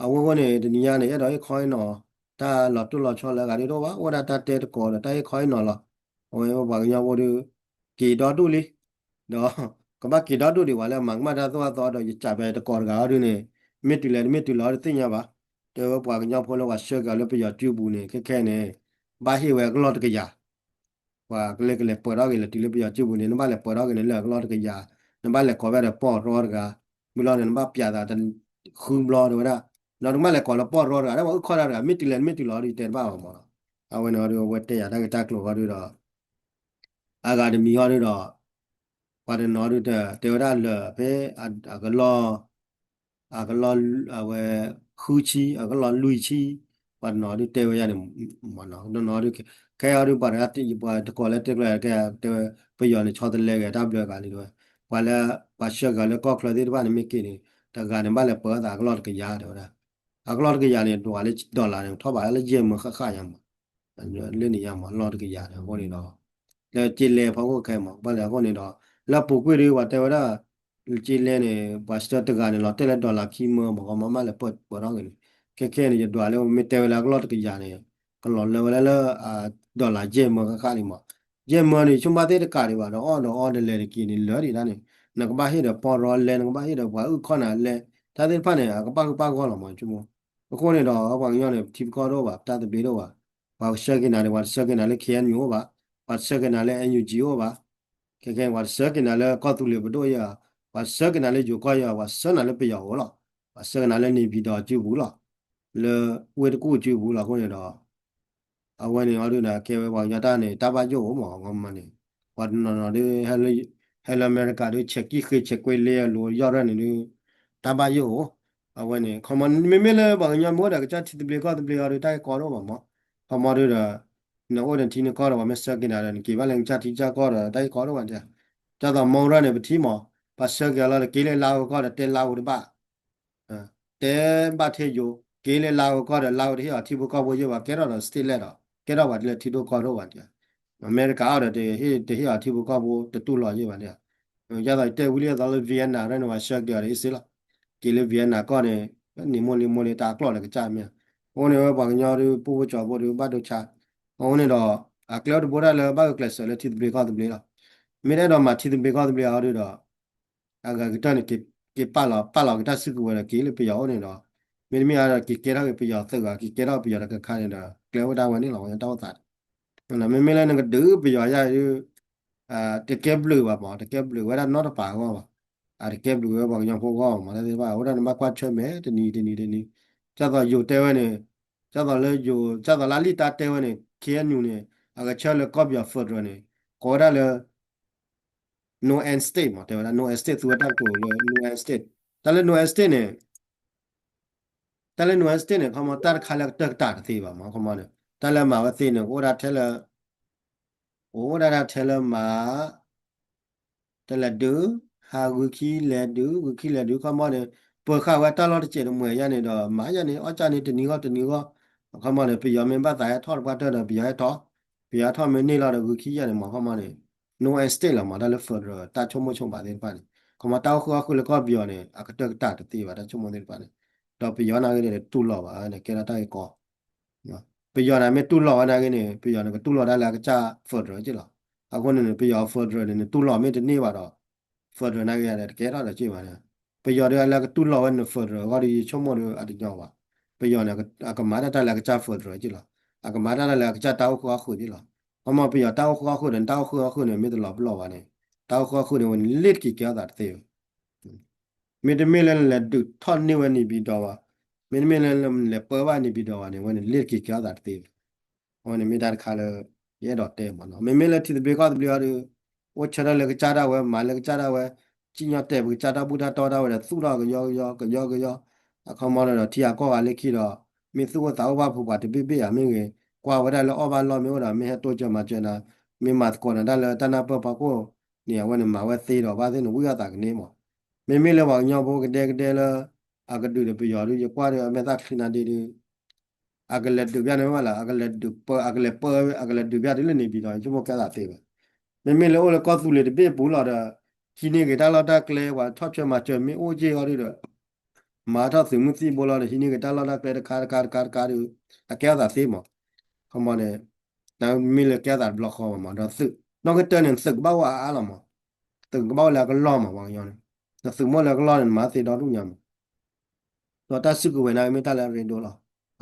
အဝဲဃိန့ၣ် တနံၤညါန့ၣ် အဲၣ်ဒိးဟ့ၣ်ခီဟ့ၣ်နီၤ တၢ်လီၤတိၢ်လီၤဆီလၢအဂၤဒ်တအိၣ်ဘၣ် အိၣ်ဝဲဒၣ်တၢ်တဲတကိးဒီးတၢ်ဟ့ၣ်ခီဟ့ၣ်နီၤလီၤ. အဝဲပှၤကညီဖိဒု က့ၤဒီဒူၣ်လံ ဒီး ကဘၣ်က့ၤဒီဒူၣ်ဒံးဝဲလၢမၤကမၣ်တၢ်သိၣ်တၢ်သီဒီး ယကးပတကိးတဂၤအီၤဒုန့ၣ် မ့ၢ်တုၤလဲၣ်တမ့ၢ်တုၤလီၤတသ့ၣ်ညါဘၣ်. တဲဝဲပှၤကညီဖိလၢပှၤဆှၢက့ၤအီၤလၢပယီၤစုပူၤန့ၣ် ခဲခဲန့ၣ် ဘၣ်ဟ့ၣ်ဝဲအကလီၢ်တကယၤ ပှၤကလဲၤကလဲၤပှဲၤထီၣ်က့ၤလၢတုၤလၢပယီၤစုပူၤန့ၣ် နဘၣ်လဲၤပှဲၤထီၣ်က့ၤန့ၣ်လၢအကလီၢ်တကယၤ နဘၣ်လဲၤကိးဝဲဒီးပီၢ်ရီတဂၤ မုၢ်လီၤန့ၣ် နဘၣ်ပျးသးတဃုဘျီတဲဝဲဒၣ် ဒီးနကဘၣ်လဲၤကိးလၢပီၢ်ရီတဂၤ ဒ်ပှၤအုၣ်ခီၣ်တၢ်တဂၤ မ့ၢ်တုၤလဲၣ်နမ့ၢ်တုၤလီၤဒီး ယတဲတဘၣ်ဘၣ်မးလီၤ. အဝဲန့ၣ်အီၤဒု အဝဲတဲယၤတၢ်ဂ့ၢ်တၢ်ကျိၤအီၤဒုဒီး အဂၤတမံၤအီၤဒုဒီး ပှၤတနီၤဒုတဲဝဲဒၣ်လၢာ် ဖဲ အကလီၢ် အကလီၢ် အဝဲ ဃုဆံ အကလီၢ်လွံၢ်ဆံ ပှၤတနီၤဒုတဲဝဲယၤန့ၣ် မနီၤ တနီၤဒု ခဲအံၤဒု ပှၤတဂၤ ပှၤတကိးလၢတဲကျၢၤကဲ တဲဝဲ ပယီၤန့ၣ် ဆီတလဲဂ့ၤ တၢ်ဘျၢဂၤလံတဲဝဲ ပှၤလၢ ပှၤဆှၢက့ၤလၢကီၢ်ချၢသ့ၣ်တဖၣ်န့ၣ် မ့ၢ်က့ၤန့ၣ် တဂၤန့ၣ် ဘၣ်လဲၤပှဲၤအသးအကလီၢ်တကယၤတဲဝဲဒၣ် အကလီၢ်တကယၤန့ၣ် ဒွးလၢ dollar န့ၣ် ထီၣ်ဘးလၢယဲၢ်မၢဃၣ်ဃၣ်ညါမး လၢန့ၣ်ညါမး လီၢ်တကယၤန့ၣ် အဃိန့ၣ်ဒီး လၢက့လဲၣ်ဖီခိၣ်ခဲမး ဘၣ်လဲၣ်အဃိန့ၣ်ဒီး လၢပူၤကွံာ်ဒု ပှၤတဲဝဲဒၣ် က့လဲၣ်န့ၣ် ပှၤဆှၢတဂၤန့ၣ် လီၤတဲာ်လၢ dollar ခံမၢမး ကမၢမၢလဲၤပှဲၤထီၣ်က့ၤန့ၣ် ခဲခဲန့ၣ် ယဒွးလၢမ့ၢ်တဲဝဲလၢအကလီၢ်တကယၤန့ၣ် ကလီၤလၢဝဲလၢလၢ dollar ယဲၢ်မၢဃၣ်ဃၣ်လံမး ယဲၢ်မၢန့ၣ် ဆိကမိၣ်သ့ၣ်တကးဒံးဘၣ်ဒီး အီၣ်ဒီးအီဒီးလဲၤတက့ၤန့ၣ် လၢာ်ဒံးတၢ်န့ၣ် နကဘၣ်ဟ့ၣ်ဒီးပီၢ်ရီလဲ နကဘၣ်ဟ့ၣ်ဒီးပှၤအုၣ်ခီၣ်နၤလဲ တၢ်သ့ၣ်တဖၣ်န့ၣ် အကဘၣ်ဂုၢ်ဘၣ်ဂီၢ်လီၤမး ဆိကမိၣ် အဃိန့ၣ်ဒီး ပှၤကညီန့ၣ် ပထံပကီၢ်တအိၣ်ဘၣ် ပတၢ်သဘျ့တအိၣ်ဘၣ် ပှၤဆှၢက့ၤနၤန့ၣ် ပှၤတဆှၢက့ၤနၤလၢ ခ့ၣ်အဲၣ်ယူၣ် အိၣ်ဘၣ် ပှၤတဆှၢက့ၤနၤလၢ NUG အိၣ်ဘၣ် ခဲခဲ ပှၤတဆှၢက့ၤနၤလၢကီၢ်သူလ့ၤပဒိၣ်ယဲၢ် ပှၤတဆှၢက့ၤနၤလၢယိၤကီၢ်ယဲၢ် ပှၤဆှၢနၤလၢပယီၤအိၣ်လီၤ ပှၤဆှၢက့ၤနၤလၢ နေပြည်တော် အစုပူၤလီၤ လၢဝ့ၢ်တကူၣ်အစုပူၤလီၤ အဃိန့ၣ်ဒီး အဝဲန့ၣ်အီၤဒုန့ၣ် ကဲဝဲပှၤကညီတၢ်န့ၣ် တၢ်ဘၣ်ယိၣ်အိၣ်မး အဂီၢ်မးန့ၣ် ပှၤတနီၤနီၤဒု ဟဲလၢအမဲရကၤဒု ဆဲးကံၣ်ဃ့ဆဲးကွ့လ့အလိၤယီၢ်ရဲၣ်န့ၣ်ဒု တၢ်ဘၣ်ယိၣ်အိၣ် အဝဲန့ၣ် ခီမီ မ့မ့ၢ်လၢပှၤကညီမ့ၢ်အိၣ်ဒီးကစၢ်ထံသဘျ့ကီၢ်သဘျ့အီၤဒု တၢ်ဂ့ၢ်ကီတအိၣ်ဘၣ်မး ခီမီဒုဒီး နအိၣ်ဒီးထံနကီၢ်ဒီး ပှၤမ့ၢ်ဆှၢက့ၤနၤဒီး နက့ၤဘၣ်လၢနကစၢ်ထံကစၢ်ကီၢ်ဒီး တၢ်ဂ့ၢ်ကီတအိၣ်ဘၣ်တဲ ဒ်သိးမီရၢ်န့ၣ် ပထံၣ်မး ပှၤဆှၢက့ၤအီၤလီၤဒီး က့ၤလၢလါဝဲကီၢ်ဒီး တဲလါဝဲတဘၣ် တဲဘၣ်ထဲယိၤ က့ၤလၢလါဝဲကီၢ်ဒီး လါဝဲတဟ့ၣ်အီၤထံဖိကီၢ်ဖိယဲၢ်ဘၣ် ကဲထီၣ်ဒီး state လဲၣ်ဒီး ကဲထီၣ်ပှၤတလၢထံဒိၣ်ကီၢ်ဒိၣ်ဘၣ်တဲ အမဲရကၤအီၤဒီး တဟ့ၣ်အီၤထံဖိကီၢ်ဖိတတူၢ်လိာ်ယဲၢ်ဘၣ်တဲ ဒ်သိးတဲဝံၤလံဒ်သိးလၢ Vietnam ရၢ်န့ၣ် ပှၤဆှၢက့ၤအီၤဒီး အ့ၣ်စ့လီၤ က့ၤလၢ Vietnam ကီၢ်န့ၣ် နံၤမိၢ်လံၤမိၢ်လံၤ တၢ်အကျိၣ်လၢကစၢ်မ့ၢ် အဃိန့ၣ်ဝဲပှၤကညီဒု ပှိၢ်ဖိကၠီၤဖိဒု ဘၣ်ဒိဆါ အဃိန့ၣ်ဒီး အကျဲအိၣ်တဘိဒၣ်လၢဘၣ်ဂုာ်ကျဲးစၢးလၢထံသဘျ့ကီၢ်သဘျ့လီၤ မ့ၢ်တအဲၣ်ဒိးမၤထံသဘျ့ကီၢ်သဘျ့အီၤဒုဒီး အဂၤကတၢၢ်န့ၣ် က့ၤပာ်လီၤ ပာ်လီၤက့ၤတၢ်စုကဝဲၤဒီးက့ၤလၢပယီၤအိၣ်န့ၣ်ဒီး မ့တမ့ၢ်အါဒီးက့ၤကဲထီၣ်က့ၤပယီၤသုးဂၤ က့ၤကဲထီၣ်ပယီၤတခါခါန့ၣ်ဒီး ကျဲအိၣ်ဒၣ်ဝဲန့ၣ်လီၤ တၢ်အိၣ်သး မ့မ့ၢ်လၢနကဒုးပယီၤယါဒု တကဲဘျုးဘၣ်မး တကဲဘျုးဝဲဒၣ်နီတပၤအဂီၢ်ဘၣ် အတကဲဘျုးဝဲပှၤကညီဖိအဂီၢ်ဘၣ်မး တၢ်သ့ၣ်တဖၣ် အဝဲဒၣ်နဘၣ်ကွၢ်ဆၢၣ်မဲာ်တနံၤတနံၤတနံၤ ဒ်သိးယိၤတဲဝဲန့ၣ် ဒ်သိးလၢယိၤ ဒ်သိးလၢအလံၣ်တၢ်တဲဝဲန့ၣ် ခ့ၣ်အဲၣ်ယူၣ်န့ၣ် အကဆၢလၢကီၢ်ပယီၤ federal န့ၣ် ကိးဝဲဒၣ်လၢ no end state မး တဲဝဲဒၣ် no end state သူဝဲတၢ်ကတိၤလၢ no end state တၢ်လၢ no end state န့ၣ် တၢ်လၢ no end state န့ၣ် ခီမီ တၢ်တခါလၢကတၢၢ်ကတၢၢ်တသ့ဘၣ်မး ခီမီန့ၣ် တၢ်လၢမၤဝဲသ့န့ၣ် ကအိၣ်ဒၣ်ထဲလၢ အိၣ်ဒၣ်ထဲလၢမၤ တလဲၤဒုး ဟးဂုၤခံလဲၤဒုး ဂုၤခံလဲၤဒုး ခီမီန့ၣ် ပၢၤဃာ်ဝဲတၢ်လီၢ်တစဲးတမှဲၤယါန့ၣ်ဒီး မၤယါန့ၣ် အီၣ်ကၢ်န့ၣ်တနံၤဂီၢ်တနံၤဂီၢ် ခီမီန့ၣ် ပယီၤမ့ၢ်ဘၣ်သးဟဲထီၣ်တပှၢ်တၢၢ်ဒီး ပယီၤဟဲထီၣ် ပယီၤဟဲထီၣ်မ့ၢ်န့ၢ်လီၤဒီး ဂုၤခံယါန့ၣ်မး ခီမီန့ၣ် no end state လီၤမး တၢ်လၢ federal တၢ်ဆိကမိၣ်ဆိကမးသ့ၣ်တဖၣ်န့ၣ် ခီမီတၢ်အိၣ်ဃုာ်အီၣ်ဃုာ်လၢကီၢ်ပယီၤန့ၣ် အကတၢၢ်ကတၢၢ်တသ့ဘၣ် တၢ်ဆိကမိၣ်သ့ၣ်တဖၣ်န့ၣ် ဒီးပယီၤနာ်က့န့ၣ် တူၢ်လိာ်ဘၣ်န့ၣ် ကဲထီၣ်တၢ်ဂ့ၢ်ကီ ပယီၤန့ၣ်မ့ၢ်တူၢ်လိာ်ဝဲနာ်က့န့ၣ် ပယီၤန့ၣ် ကတူၢ်လိာ်ဒၣ်လၢအကစၢ် federal က့လီၤ. အဃိန့ၣ်န့ၣ် ပယီၤ federal န့ၣ် နတူၢ်လိာ်မ့ၢ်တန့ၢ်ဘၣ်ဒီး federal နာ်က့ဒီးတကဲထီၣ်ဒီးက့ဘၣ်န့ၣ် ပယီၤဒ်အလၢကတူၢ်လိာ်ဝဲန့ၣ် federal အဂီၢ်ဒီးယဆိကမိၣ်ဒီးအတညီဘၣ်. ပယီၤန့ၣ် အကမၤတၢ်တၢ်လၢအကစၢ် federal က့လီၤ. အကမၤတၢ်တၢ်လၢအကစၢ်တၢ်အိၣ်ဃုာ်အီၣ်ဃုာ်က့လီၤ. ခီမီပယီၤတၢ်အိၣ်ဃုာ်အီၣ်ဃုာ်ဒီး နတၢ်အိၣ်ဃုာ်အီၣ်ဃုာ်န့ၣ် မ့ၢ်တလီၤပလိာ်ဘၣ်န့ၣ် တၢ်အိၣ်ဃုာ်အီၣ်ဃုာ်န့ၣ် ဝဲန့ၣ်လ့ၣ်တက့ၤကဲထီၣ်သးတသ့ဘၣ် မ့တမ့ၢ်လၢနလဲၤဒုးထီၣ်န့ၢ်ဝဲန့ၣ်ဘံၤဒီးဘၣ်, မ့တမ့ၢ်လၢနလဲၤပၢဘၣ်န့ၣ်ဘံၤဒီးဘၣ်န့ၣ် ဝဲန့ၣ်လ့ၣ်တက့ၤကဲထီၣ်သးတသ့ဘၣ်. အဝဲန့ၣ်မ့ၢ်တၢ်တခါလၢ ယအဲၣ်ဒိးတဲမးနီၤ. မ့မ့ၢ်လၢထံသဘျ့ကီၢ်သဘျ့အီၤဒီး အိၣ်ဆၢထၢၣ်လၢကစၢ်ဒၣ်ဝဲ မၤလၢကစၢ်ဒၣ်ဝဲ, စံၣ်ညီၣ်တဲာ်ပကစၢ်တၢ်ဘူၣ်တၢ်တီဒၣ်ဝဲဒီး သူၣ်ထီၣ်ကယီကယီ ကယီကယီ, အခီမီဒီးထံဂၤကီၢ်ဂၤလၢခံဒီး မ့ၢ်သူၣ်အိၣ်သးအိၣ်ဘၣ်ဖုးပှၤတဘ့ၣ်ဘ့ၣ်ဧါမ့ၢ်ဂ့ၤ, ကွၢ်ဝဲဒၣ်လၢအီၣ်ဘၣ်လီၢ်မ့ၢ်အိၣ်ဒီး မ့ၢ်ဟဲတိစၢၤမၤစၢၤနၤ, မ့ၢ်မၤသကိးနၤတၢ်လၢတၢ်နၢ်ပၢၢ်ဖီခိၣ်န့ၣ် အဝဲန့ၣ်မၤဝဲသ့ဒီး ဘၣ်သ့ၣ်န့ၣ် ဝံၣ်အီၣ်သးကန့ၢ်မး. မ့မ့ၢ်လၢပှၤကညီဖိကဒဲကဒဲလၢ အကဒုးဒီးပယီၤဒုး ယကွၢ်ဒီးအမဲာ်သၣ်ချံနၤဒ့ဒုး အကလဲၤဒုးပျၢ်န့ၣ်မ့ၢ်ဘၣ်လၢ အကလဲၤပၢ အကလဲၤဒုးပျၢ်ဒုးလၢန့ၣ်ဘံၤဒီး ဆိကမိၣ်ကဲသးသ့ဘၣ်. မ့မ့ၢ်လၢအိၣ်လၢကီၢ်သူလ့ၤတဘ့ၣ်ပူၤလီၤဒီး ဟံးန့ၢ်ဂ့ၤတၢ်လီၢ်တၢ်ကျဲ ပှၤထီၣ်ဆၢမၤစၢၤမ့ၢ်အိၣ်က့ၢ်အီၤဒုးဒီး မၤထီၣ်သုးမုၢ်သံၣ်ဘိလီၤဒီး ဟံးန့ၢ်ဂ့ၤတၢ်လီၢ်တၢ်ကျဲတခါတခါတခါတခါဒီး အကဲထီၣ်သးသ့မး. ခီမီန့ၣ် မ့ၢ်လၢကဲထီၣ်သးတဘျီဃီဘၣ်မး ဒီးသုး နီၢ်ကတၢၢ်န့ၣ် သုးကဘၣ်အိၣ်အါအါလီၤမး. သုးကဘၣ်အိၣ်လၢအကလီၢ်မး ပှၤကညီန့ၣ် နသုးမ့ၢ်အိၣ်လၢအကလီၢ်န့ၣ် နမၤသ့ဒီဒူၣ်ညါမး ဒီးတၢ်စုကဝဲၤနာ်က့မ့ၢ်တၢ်လၢအရ့ဒိၣ်လီၤ.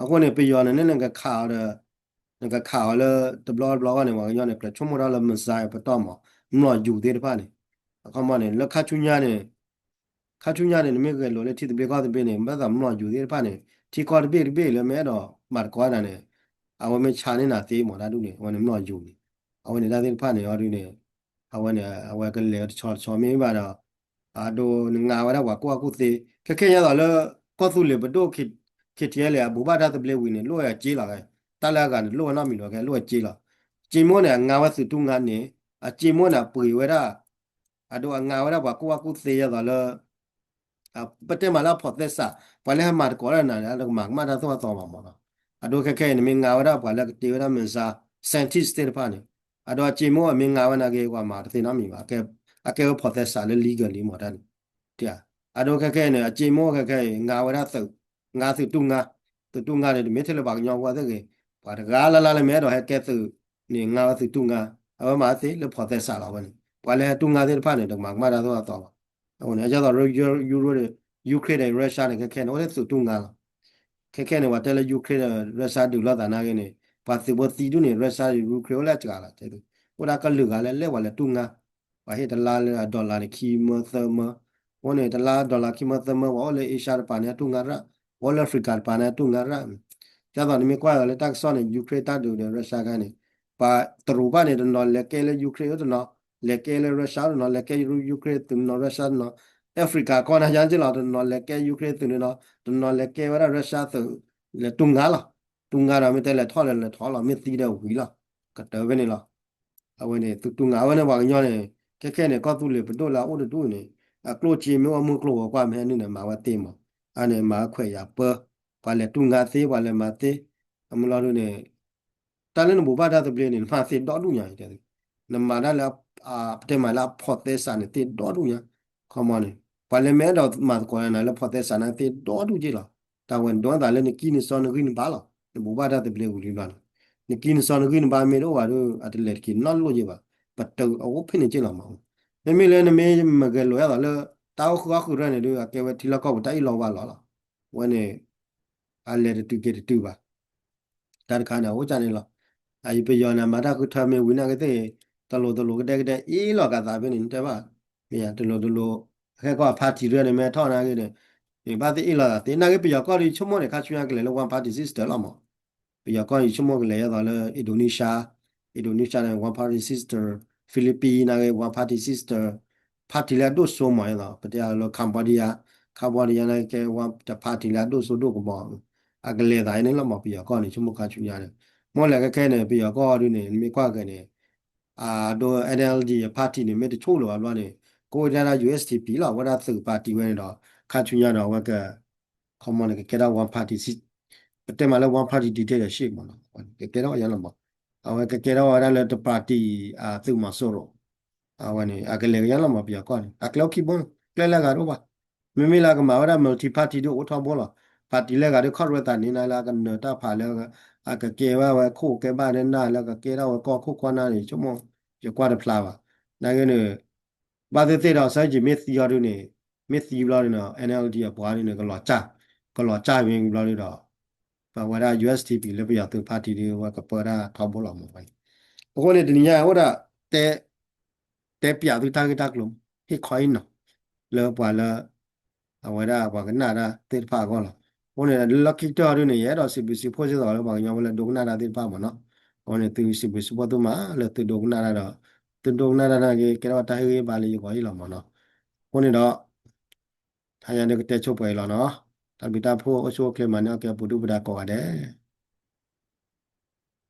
အဃိန့ၣ် ပယီၤန့ၣ် နကခးအီၤဒီး နကခးအီၤလၢတဘျီတဘျီဃီန့ၣ် ပှၤကညီန့ၣ် ကြၢးဆိကမိၣ်ထီၣ်လၢ missile ပတီၢ်မး မျိာ်ယူၤသ့ၣ်တဖၣ်န့ၣ် အခီမီန့ၣ် လၢခါဆူညါန့ၣ် ခါဆူညါန့ၣ် နမ့ၢ်ဂဲၤလိာ်လၢထံသဘျ့ကီၢ်သဘျ့န့ၣ် ဘၣ်သးမျိာ်ယူၤသ့ၣ်တဖၣ်န့ၣ် ထံကီၢ်တဘ့ၣ်တဘ့ၣ်လၢမ့ၢ်အဲၣ်ဒိးမၤသကိးနၤန့ၣ် အဝဲမ့ၢ်ဆါန့ၢ်နၤသ့မး တၢ်ဒ်န့ၣ် အဝဲန့ၣ်မျိာ်ယူၤန့ၣ် အဝဲန့ၣ်တၢ်သ့ၣ်တဖၣ်န့ၣ် အီၤဒ်န့ၣ် အဝဲန့ၣ် အဝဲကလဲၤတဆီတဆီမ့ၢ်ဘၣ်ဒီး အဒိနငါဝဲဒၣ်ပှၤကူၣ်ဘၣ်ကူၣ်သ့ ခဲခဲညါသိးလၢ ကီၢ်သူလ့ၤပဒိၣ် ခ့ထံအဲလ့ အဘူးဘၣ်တၢ်သဘျ့ဝံၤန့ၣ် လိၣ်ဝဲအစ့လီၤ. တၢ်လၢအဂၤန့ၣ်တလိၣ်ဝဲနီတမံၤဒီး ကဲလိၣ်ဝဲစ့လီၤ. စ့မိၢ်န့ၣ် အငါဝဲသုးတူၢ်ငါန့ၣ် အစ့မိၢ်န့ၣ် အပှ့ၤဝဲဒၣ် အဒိအငါဝဲဒၣ်ပှၤကူၣ်ဘၣ်ကူၣ်သ့ယသိးလၢ ပတဲမးလၢအဖိးသဲစး ပှၤလၢဟဲမၤသကိးတၢ်နၤန့ၣ် အတကမၤကမၣ်တၢ်သိၣ်တၢ်သီဘၣ်မးနီၤ. အဒိခဲခဲအံၤန့ၣ် မ့ၢ်ငါဝဲဒၣ်ပှၤလၢကတ့ဝဲဒၣ် missile scientist သ့ၣ်တဖၣ်န့ၣ် အဒိအစ့မိၢ်အမ့ၢ်ငါဝဲနာ်က့ ပှၤမၤတသ့နီတမံၤဘၣ်. အကဲဝဲဖိးသဲစးလၢ legally မးတၢ်န့ၣ် အဒိခဲခဲအံၤန့ၣ် အစ့မိၢ်ခဲခဲအံၤ ငါဝဲဒၣ်သုး ငါသုးတူၢ်ငါ သုးတူၢ်ငါန့ၣ် တမ့ၢ်ထဲလၢပှၤကညီဖိသ့ၣ်ဂ့ၤ ပှၤတဂၤလၢ်လၢ်လၢမ့ၢ်အဲၣ်ဒိးဟဲကဲသုးန့ၣ် ငါဝဲသုးတူၢ်ငါ အဝဲမၤသ့လၢဖိးသဲစးလီၤဝဲန့ၣ် ပှၤလၢဟဲတူၢ်ငါသ့ၣ်တဖၣ်န့ၣ် တကမၤကမၣ်တၢ်သိၣ်တၢ်သီဘၣ်. အဃိန့ၣ် အကဲသိး Euro ဒီး Ukraine ဒီး Russia န့ၣ် ခဲခဲန့ၣ် အိၣ်လၢသုးတူၢ်ငါလီၤ. ခဲခဲန့ၣ် ပှၤတဲလၢ Ukraine ဒီး Russia ဒုးလိာ်သးနာ်က့န့ၣ် ပှၤသုးဖိသံဒူၣ်န့ၣ် Russia ဒီး Ukraine အိၣ်လၢအစှၤလီၤ. အိၣ်ဒၣ်ကလုာ်ဂၤလၢလဲၣ်ပှၤလဲၤတူၢ်ငါ ပှၤဟ့ၣ်တလါလၢအ dollar န့ၣ် ခံမၢသၢမၢ အဃိန့ၣ် တလါ dollar ခံမၢသၢမၢ ပှၤအိၣ်လၢ Asia တပၤန့ၣ် တူၢ်ငါရၣ် ပှၤအိၣ်လၢ Africa တပၤန့ၣ် တူၢ်ငါရၣ်. ဒ်သိးနမ့ၢ်ကွၢ်လၢတၢ်ကစီၣ်န့ၣ် Ukraine တၢ်ဒုးဒီး Russia ခါန့ၣ် ပှၤတရူးဘၣ်န့ၣ် တနီၤလဲၤကဲလၢ Ukraine တနီၤ လဲၤကဲလၢ Russia တနီၤ လဲၤကဲ Ukraine သုးတနီၤ Russia တနီၤ Africa ကီၢ်နၤယါက့လီၤ တနီၤလဲၤကဲ Ukraine သုးန့ၣ်ဒီး တနီၤလဲၤကဲဝဲဒၣ် Russia သုး လဲၤတူၢ်ငါလီၤ. တူၢ်ငါဒီးမ့ၢ်တဲလဲၤထီၣ်လဲၤလဲၤထီၣ်လီၤ မ့ၢ်သံဒီးဝံၤလီၤ ကတၢၢ်ဖဲန့ၣ်လီၤ. အဝဲန့ၣ် သုးတူၢ်ငါ အဝဲန့ၣ်ပှၤကညီန့ၣ် ခဲခဲန့ၣ် ကီၢ်သူလ့ၤပဒိၣ်လၢအအိၣ်တဒူၣ်န့ၣ် အကျိၣ်စ့မ့ၢ်အိၣ်မုၢ်ကျိၤဝဲၤကွာ်မ့ၢ်ဟဲနုာ်န့ၣ် မၤဝဲသ့မး အန့ၣ် မၤခွဲးယာ်ပၢ ပှၤလဲၤတူၢ်ငါသ့ ပှၤလဲၤမၤသ့ အမုၢ်လီၤဒုးန့ၣ် တၢ်လၢနဘူးဘၣ်တၢ်သဘျ့န့ၣ် နမၤသ့ဒီဒူၣ်ညါ နမၤတၢ်လၢ ပတဲမးလၢအဖိးသဲစးန့ၣ် သ့ဒီဒူၣ်ညါ ခီမီန့ၣ် ပှၤလဲၤမ့ၢ်အဲၣ်ဒိးမၤသကိးနၤလၢဖိးသဲစးန့ၣ်သ့ဒီဒူၣ်က့လီၤ. တၢ်ဝဲဒိးသးလၢနကံၢ်နစီနဂံၢ်နဘါလီၤ. နဘူးဘၣ်တၢ်သဘျ့ဝံၤလံဘျီန့ၣ် နကံၢ်နစီနဂံၢ်နဘါမ့ၢ်တအိၣ်ဘၣ်ဒီး အတလဲၤတက့ၤနီတလိၣ်က့ဘၣ်. ပတၢ်အအိၣ်ဖဲန့ၣ်က့လီၤမး. မ့မ့ၢ်လၢနမ့ၢ်မၤဂဲၤလိာ်အသးလၢ တၢ်အိၣ်ဃုာ်အီၣ်ဃုာ်တဖၣ်န့ၣ်ဒီး အကဲဝဲထံလီၢ်ကီၢ်ပူၤတၢ်အ့ၣ်လိာ်ဝါလိာ်လီၤ. ဝဲန့ၣ် အလဲၤတတုၤက့ၤတတုၤဘၣ် တၢ်တခါန့ၣ် အအိၣ်ကန့ၣ်လီၤ. အအံၤပယီၤန့ၣ် မၤတၢ်ဃုထၢမ့ၢ်ဝံၤနာ်က့သ့ၣ် တလိၤတလိၤကဒဲကဒဲအ့ၣ်လိာ်ကသးဖဲန့ၣ် နတဲဘၣ်. မ့ၢ်တလိၤတလိၤ ဟဲကီၢ်အ party ရၢန့ၣ် မ့ၢ်ထီၣ်နာ်က့န့ၣ် ဘၣ်သ့ၣ်အ့ၣ်လိာ်သးသ့ နာ်က့ပယီၤကီၢ်ဒီးယဆိကမိၣ်န့ၣ် ခါဆူညါကလဲၤလၢ one party system လီၤမး. ပယီၤကီၢ်ယဆိကမိၣ်ကလဲၤယဲသိးလၢ Indonesia Indonesia န့ၣ် one party system Philippines နာ်က့ one party system party လၢအဒိၣ်စိမးအသိး ပတဲအလၢ Cambodia, Cambodia န့ၣ်ကဲ one party လၢအဒိၣ်စိဒိၣ်ကမီၤ, အကလဲၤသးအံၤန့ၣ်လီၤမး ပယီၤကီၢ်န့ၣ် ဆိကမိၣ်ခါဆူညါန့ၣ်, မ့ၢ်လဲၤခဲခဲန့ၣ် ပယီၤကီၢ်ဒုန့ၣ် နမ့ၢ်ကွၢ်က့ၤန့ၣ် အဒိ NLD party န့ၣ် မ့ၢ်တဆိၣ်လၢၤဘၣ်ဘျီန့ၣ် ကအိၣ်ဝဲဒၣ် USDP လီၤ အဝဲဒၣ်သုး party ဝဲန့ၣ်ဒီး ခါဆူညါဒီးအဝဲက ခီမီန့ၣ် ကကဲထီၣ် one party, ပတဲမးလၢ one party dictatorship မးနီၤ, ကကဲထီၣ်ဝဲညါလီၤမး, အဝဲကကဲထီၣ်ဝဲဒၣ်လၢတ party သုးမီၤစိရိၤ, အဝဲန့ၣ် အကလဲၤကညါလီၤမး ပယီၤကီၢ်န့ၣ် အကျဲအိၣ်ခံဘိ, ကျဲလၢအဂၤတအိၣ်ဘၣ်, မ့မ့ၢ်လၢအကမၤဝဲဒၣ် multi party ဒုအိၣ်ထီဘိလီၤ, party လၢအဂၤဒုခီၣ်ရဲၣ်သးန့ၣ် နၤလၢအကနၢၤတၢ်ဖးလၢ အကကဲဝဲဝဲခိၣ်ကဲဘၣ်ဒၣ်နၤလၢအကကဲထီၣ်ဝဲကီၢ်ခိၣ်ကီၢ်နၢ်န့ၣ် ဆိကမိၣ် ယကွၢ်တဖျါဘၣ်, နာ်က့န့ၣ် ဘၣ်သ့ၣ်သ့ၣ်ဒီး ဆၢကၠံၤမ့ၢ်သံအီၤဒုန့ၣ်, မ့ၢ်သံဘျီဒုန့ၣ် NLD အပှၤဒုန့ၣ် ကလီၤစၢ်, ကလီၤစၢ်မ့ၢ်ဘျီဒုဒီး ပဝဲဒၣ် USDP လၢပယီၤသုး party ဒု ဝဲကပၢတၢ်ထီဘိလီၤမးဝဲန့ၣ်, အဃိန့ၣ် တနံၤညါအိၣ်ဒၣ် တဲ တဲပၠးသုတၢ်ဂ့ၢ်တၢ်ကျိၤ ဟ့ၣ်ခီဟ့ၣ်နီၤ လၢပှၤလၢ အဝဲဒၣ်ပှၤကနၣ်တၢ်သ့ၣ်တဖၣ်အဂီၢ်လီၤ, အဃိန့ၣ် လၢခံကတၢၢ်အီၤဒုန့ၣ် ယအဲၣ်ဒိးစံးဘျုးစံးဖှိၣ်စ့ၢ်ကီးလၢပှၤကညီဖိလၢဒိကနၣ်တၢ်သ့ၣ်တဖၣ်မးနီၤ, အဃိန့ၣ် သုစံးဘျုးစံးဖှိၣ်သုမးလၢသုဒိကနၣ်တၢ်ဒီး သုဒိကနၣ်တၢ်နာ်က့ ကဲထီၣ်တၢ်ဟ့ၣ်ဂံၢ်ဟ့ၣ်ဘါလၢယဂီၢ်အံၤလီၤမးနီၤ, အဃိန့ၣ်ဒီး တနံၤညါဒုကတဲဆိပှဲၤအံၤလီၤနီၤ, တၢ်ဘျုးတၢ်ဖှိၣ်အိၣ်ဆူၣ်အိၣ်ချ့မၤန့ၢ်အီၣ်ကဲပူၤဒုၣ်ပဒါကိးဂၤဒဲး